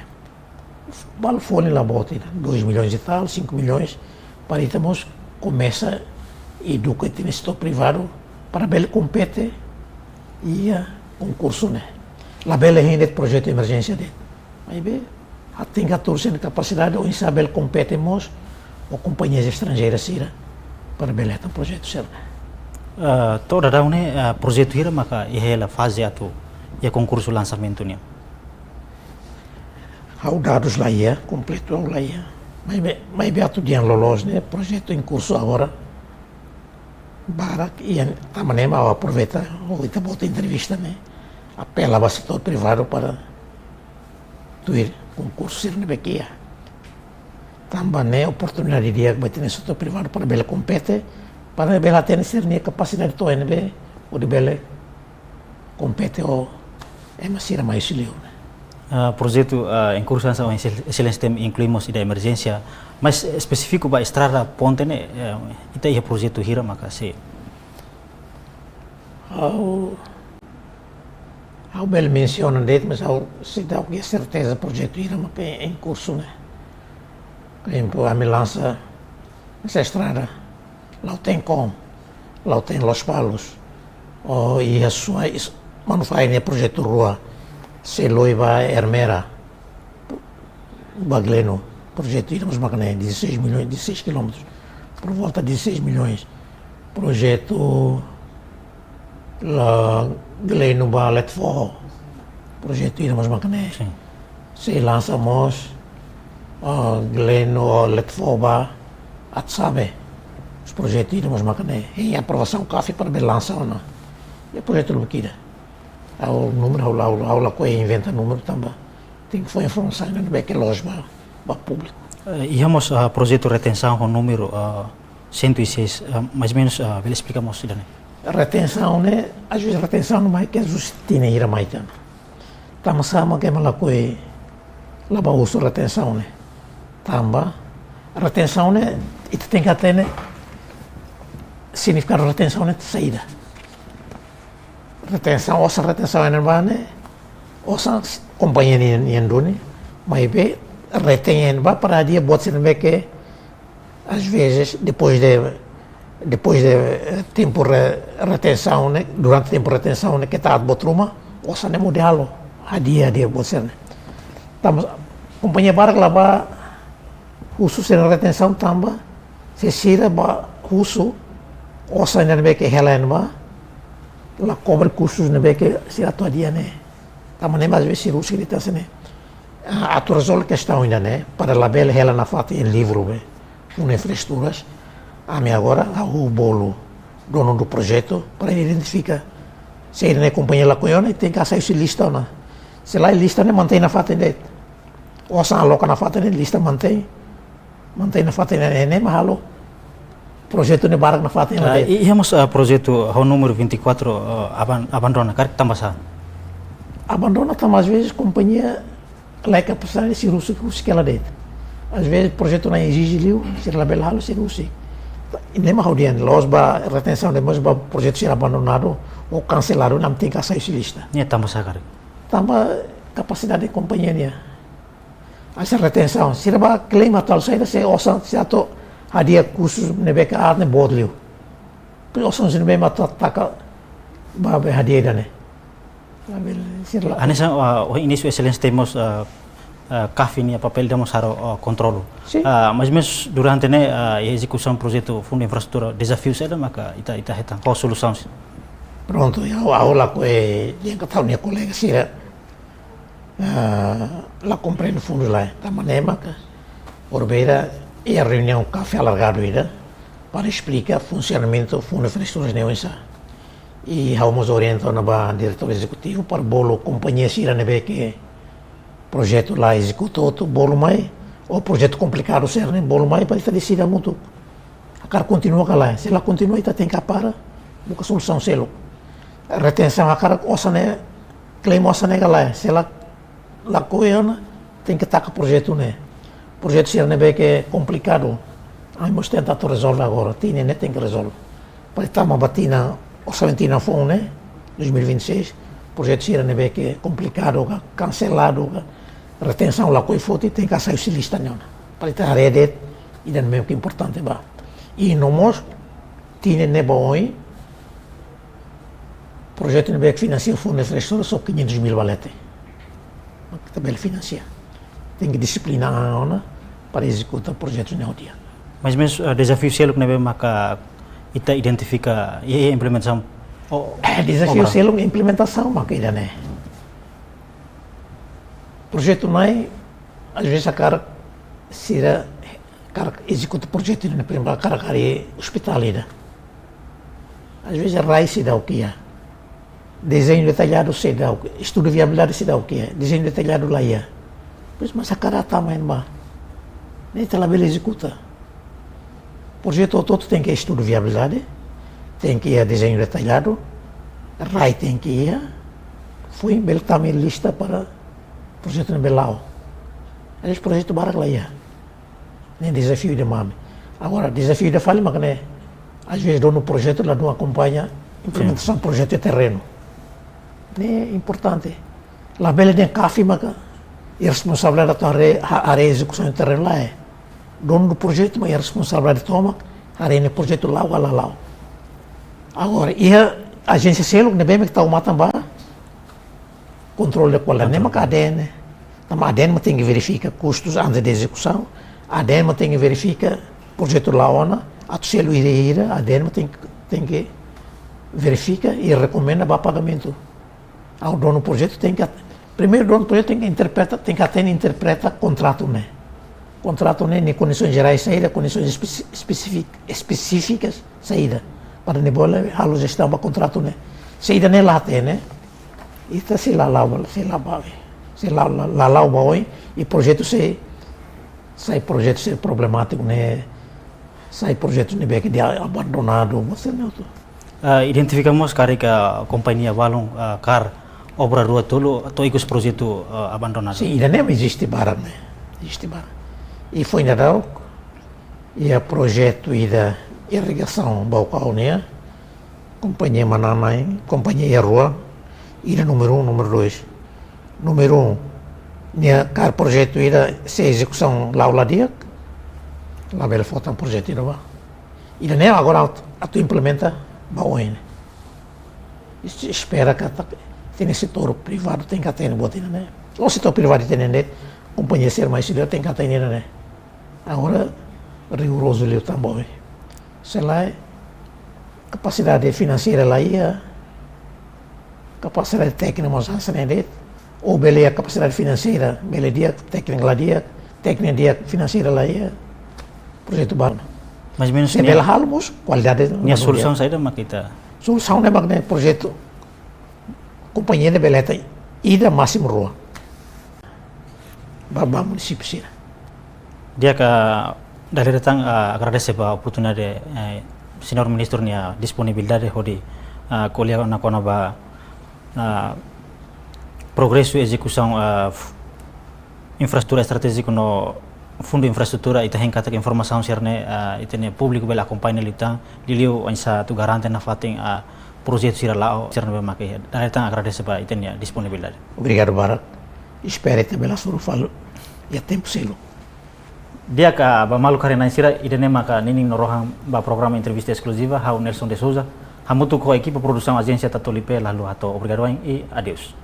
Balu folin la boot ida, dois milhões e tal, cinco milhões, para ita mós komesa eduka ita-nia setór privadu para bele kompete iha konkursu ne'e. Labele hein de'it projetu emerjénsia de'it. Maibé, ha'u tenke hatuur sira-nia kapasidade oinsá bele kompete mós ho kompañia estranjeira sira para bele hetan projetu sira. Eh, to'o daudaun ne'e, eh, projetu hira maka iha hela faze atu iha konkursu lansamentu nian? Ha'u dadus la iha, kompletu ha'u la iha. Maibé, maibé atu dehan loloos ne'e, projetu em curso agora barak, i tanba ne'e mak ha'u aproveita, ha'u ita-boot entrevista ne'e, apela ba setór privadu para tuir konkursu sira ne'ebé ke iha. Tanba ne'e oportunidade di'ak ba ita-nia setór privadu para bele kompete, para bele hatene sira-nia kapasidade to'o iha ne'ebé, hodi bele kompete ho ema sira mai husi liur ne'e. Ah, projetu, ah, em curso hanesan ohin Excel-, Exelénsia dehan inklui mós ida emerjénsia, mas espesífiku ba estrada ponte ne'e, eh, ita iha projetu hira maka sei? Ha'u, ha'u bele mensiona de'it, mas ha'u seidauk iha serteza projetu hira maka em curso ne'e. Por ezemplu, ami lansa hanesan estrada Lautém-Koun, Lautém-Lospalos, ou iha Suai, Manufahi nia projetu rua, Seloi ba Ermera, ba Gleno, projetu ida mós maka ne'e, dezasseis milhões, dezasseis quilómetros, por volta de dezasseis milhões. Projetu la Gleno ba Letefoho, projetu ida mós maka ne'e. Sin. Sei lansa mós, ah, Gleno, Letefoho ba Atsabe. Projetu ida mós maka ne'e. Hein aprovasaun CAF para bele lansa ona. I projetu lubuk ida. Ha'u númeru, ha'u la, ha'u la, ha'u lakohi inventa númeru tanba tenke fó informasaun ne'ebé ke loos ba, ba públiku. Eh, iha mós, ah, projetu retensaun ho númeru, ah, cento e seis, ah, mais ou menos, ah, bele esplika mós ida-ne'e? Retensaun ne'e, às vezes retensaun ne'e mai ke ajuste tinan hira mai tan. Tanba sá mak ema lakohi, la bá husu retensaun ne'e? Tanba retensaun ne'e, ita tenke hatene signifikadu retensaun ne'e saida. Retensaun, osan retensaun iha ne'ebá ne'e, osan kompañia nian, nian duni, maibé retein iha ne'ebá para hadi'a buat sira ne'ebé ke, às vezes, depois de, depois de, eh, tempu re-, retensaun ne'e, durante tempu retensaun ne'e, keta aat buat ruma, osan ne'e mós halo, hadi'a, hadi'a buat sira ne'e. Tanba, kompañia barak la bá husu sira-nia retensaun tanba, se sira bá husu, osan ne'ebé ke hela iha ne'ebá, la kobre kustus ne'ebé ke sira atu hadi'a ne'e. Tanba ne'e mak às vezes sira husik de'it hanesan ne'e. Ah, atu rezolve kestaun ida-ne'e, para labele hela nafatin iha livru be, Fundu Infraestruturas, ami agora hahú bolu donu do projetu para identifika se ida-ne'e kompañia lakohi ona, tenke hasai husi lista ona. Se la'ós lista ne'e mantein nafatin de'it. Osan aloka nafatin de'it, lista mantein. Mantein nafatin ne'e, ne'e mak halo projetu ne'e barak nafatin. Ah, de'it. I, iha mós, ah, projetu ho númeru vinte e quatro, ah, aban-, abandona, karik tanba sá? Abandona tanba às vezes kompañia la iha kapasidade, sira husik, husik hela de'it. Às vezes projetu ne'e ezije liu, sira labele halo, sira husik. I ne'e mak ha'u dehan, la'ós ba retensaun de'it, mas ba projetu sira abandonadu ou kanseladu, ami tenke hasai husi lista. Ne'e tanba sá karik? Tanba kapasidade kompañia nian. Hanesan retensaun, sira bá klaim atu halo saida se osan, se atu hadi'a kustus ne'ebé ke aat ne'e boot liu. Depois osan sira ne'ebé mak atu taka ba be hadi'a ida-ne'e. Labele, sira la. Hanesan, ah, ohin inísiu Exelénsia dehan mós, ah, ah, CAF nia papél dehan mós halo, ah, kontrolu. Sin. Ah, mais ou menos durante ne'e, ah, ezekusaun projetu Fundu Infraestrutura, dezafiu saida maka ita, ita hetan, ho solusaun sira? Prontu, ha'u, ha'u lakohi, eh, dehan katak ha'u-nia kolega sira, ah, la komprende fundu lai. Tanba ne'e maka, ohin beira, iha reuniaun CAF alargadu ida, para esplika funsionamentu Fundu Infraestruturas ne'e oinsá. I ha'u mós orienta ona ba diretór ezekutivu para bolu kompañia sira ne'ebé ke projetu la ezekuta hotu, bolu mai, ou projetu komplikadu sira-ne'e, bolu mai, para ita deside hamutuk. Hakarak kontinua ka lae, se la kontinua ita tenke para, buka solusaun seluk. Retensaun hakarak osan ne'e, klaim osan ne'e ka lae, se la, lakohi ona, tenke taka projetu ne'e. Projetu sira ne'ebé ke komplikadu, ami mós tenta atu rezolve agora, tinan ne'e tenke rezolve. Para tama ba tinan, orsamentu tinan foun ne'e, dois mil e vinte e seis, projetu sira ne'ebé ke komplikadu ka, kanseladu ka, retensaun lakohi foti, tenke hasai husi lista nia ona. Para ita haree de'it, ida-ne'e mak importante ba. I no mós, tinan ne'e ba oin, Projetu ne'ebé ke finansia Fundu Infraestrutura só quinhentos mil ba leten. Mak ita bele finansia. Tenke dixiplina an ona para ezekuta projetu ne'e ho di'ak. Mas mesmu, eh, dezafiu seluk ne'ebé maka ita identifika iha implementasaun, oh, eh, dezafiu obra. Seluk implementasaun maka ida-ne'e. Projetu ne'e, às vezes, hakarak sira hakarak ezekuta projetu ne'e, por ezemplu, hakarak harii ospitál ida. Às vezes rai seidauk iha. Dezeñu detalladu seidauk, estudu viabilidade seidauk iha, dezeñu detalladu la iha. Pois, mas hakarak tama iha ne'ebá. Ne'e ita labele ezekuta. Projetu hotu-hotu tenke estudu viabilidade, tenke iha dezeñu detalladu, rai tenke iha, foin bele tama iha lista para projetu ne'ebé la'o. Às vezes projetu barak la iha. Ne'e dezafiu ida mame. Agora, dezafiu ida fali maka ne'e, às vezes donu projetu ladún akompaña implementasaun projetu iha terrenu. Ne'e importante. Labele dehan CAF maka iha responsabilidade atu haree, ha-, haree ezekusaun iha terrenu, lae. Donu projetu mak iha responsabilidade tomak, haree ne'e projetu la'o ka la la'o. Agora, iha ajénsia seluk ne'ebé mak tau matan ba kontrolu de kualidade, ne'e maka ADN. Tanba ADN mak tenke verifika kustus antes de ezekusaun, ADN mak tenke verifika projetu la'o ona, atu selu hira-hira, ADN mak tenke, tenke verifika i rekomenda ba pagamentu. Agora donu projetu tenke at-, primeiru donu projetu tenke interpreta, tenke atende, interpreta kontratu ne'e. Kontratu ne'e, nia kondisoens jerais saida, kondisoens espesi-, espesífik-, espesífikas saida. Para nia bele halo jestaun ba kontratu ne'e. Se ida-ne'e la hatene, ita sei la la'o, sei la ba, sei la, la, la la'o ba oin, i projetu sei, sai projetu sei problemátiku ne'e, sai projetu ne'ebé ke dia abandonadu, você não. Ah, identifika mós karik kompañia balun, ah, kaer obra rua tolu to'o ikus projetu, ah, abandonadu. Sin, ida-ne'e eziste barak ne'e. Eziste barak. I foin dadauk, iha projetu ida irrigasaun Baucau nian, kompañia manán-na'in, kompañia iha rua, ida númeru un, númeru dois. Númeru un, nia kaer projetu ida, se ezekusaun la'o la di'ak, labele fó tan projetu ida ba. Ida-ne'e agora atu, atu implementa ba oin. Es-, espera katak ita-nia setór privadu tenke atende buat ida-ne'e. Ou setór privadu tenke atende, kompañia sira mai sira tenke atende ida-ne'e. Agora, rigorozu liu tan ba oin. Se lae, kapasidade finanseira la iha, kapasidade téknika mós hanesan ne'e de'it, ou bele iha kapasidade finanseira, bele di'ak, téknika la di'ak, téknika di'ak, finanseira la iha, projetu barak. Mais ou menus se nia, bele halo mós, kualidade nia la solusaun di'ak. Saida mak ita? Solusaun ne'e mak ne'e projetu kompañia ne'e bele hetan ida másimu rua ba, ba munisípiu sira. Di'ak, dala ida tan, ah, agradese ba oportunidade, eh, Señór Ministru nia disponibilidade hodi, ah, ko'alia ona kona-ba, ah, progresu ezekusaun, ah, f-, infraestrutura estratéjiku no Fundu Infraestrutura, ita hein katak informasaun sira-ne'e, ah, ita-nia públiku bele akompaña liután, liuliu oinsá atu garante nafatin, ah, projetu sira la'o, sira ne'ebé mak iha. Dala ida tan agradese ba ita-nia disponibilidade. Obrigadu barak. Espera ita bele hasoru fali iha tempu seluk. Di'ak, ah, ba maluk haree-na'in sira, ida-ne'e maka ninin no rohan ba programa entrevista eskluziva, ha'u Nelson de Souza, hamutuk ho ekipa produsaun Ajénsia Tatoli P, lalu hato'o obrigadu wa'in i adeus.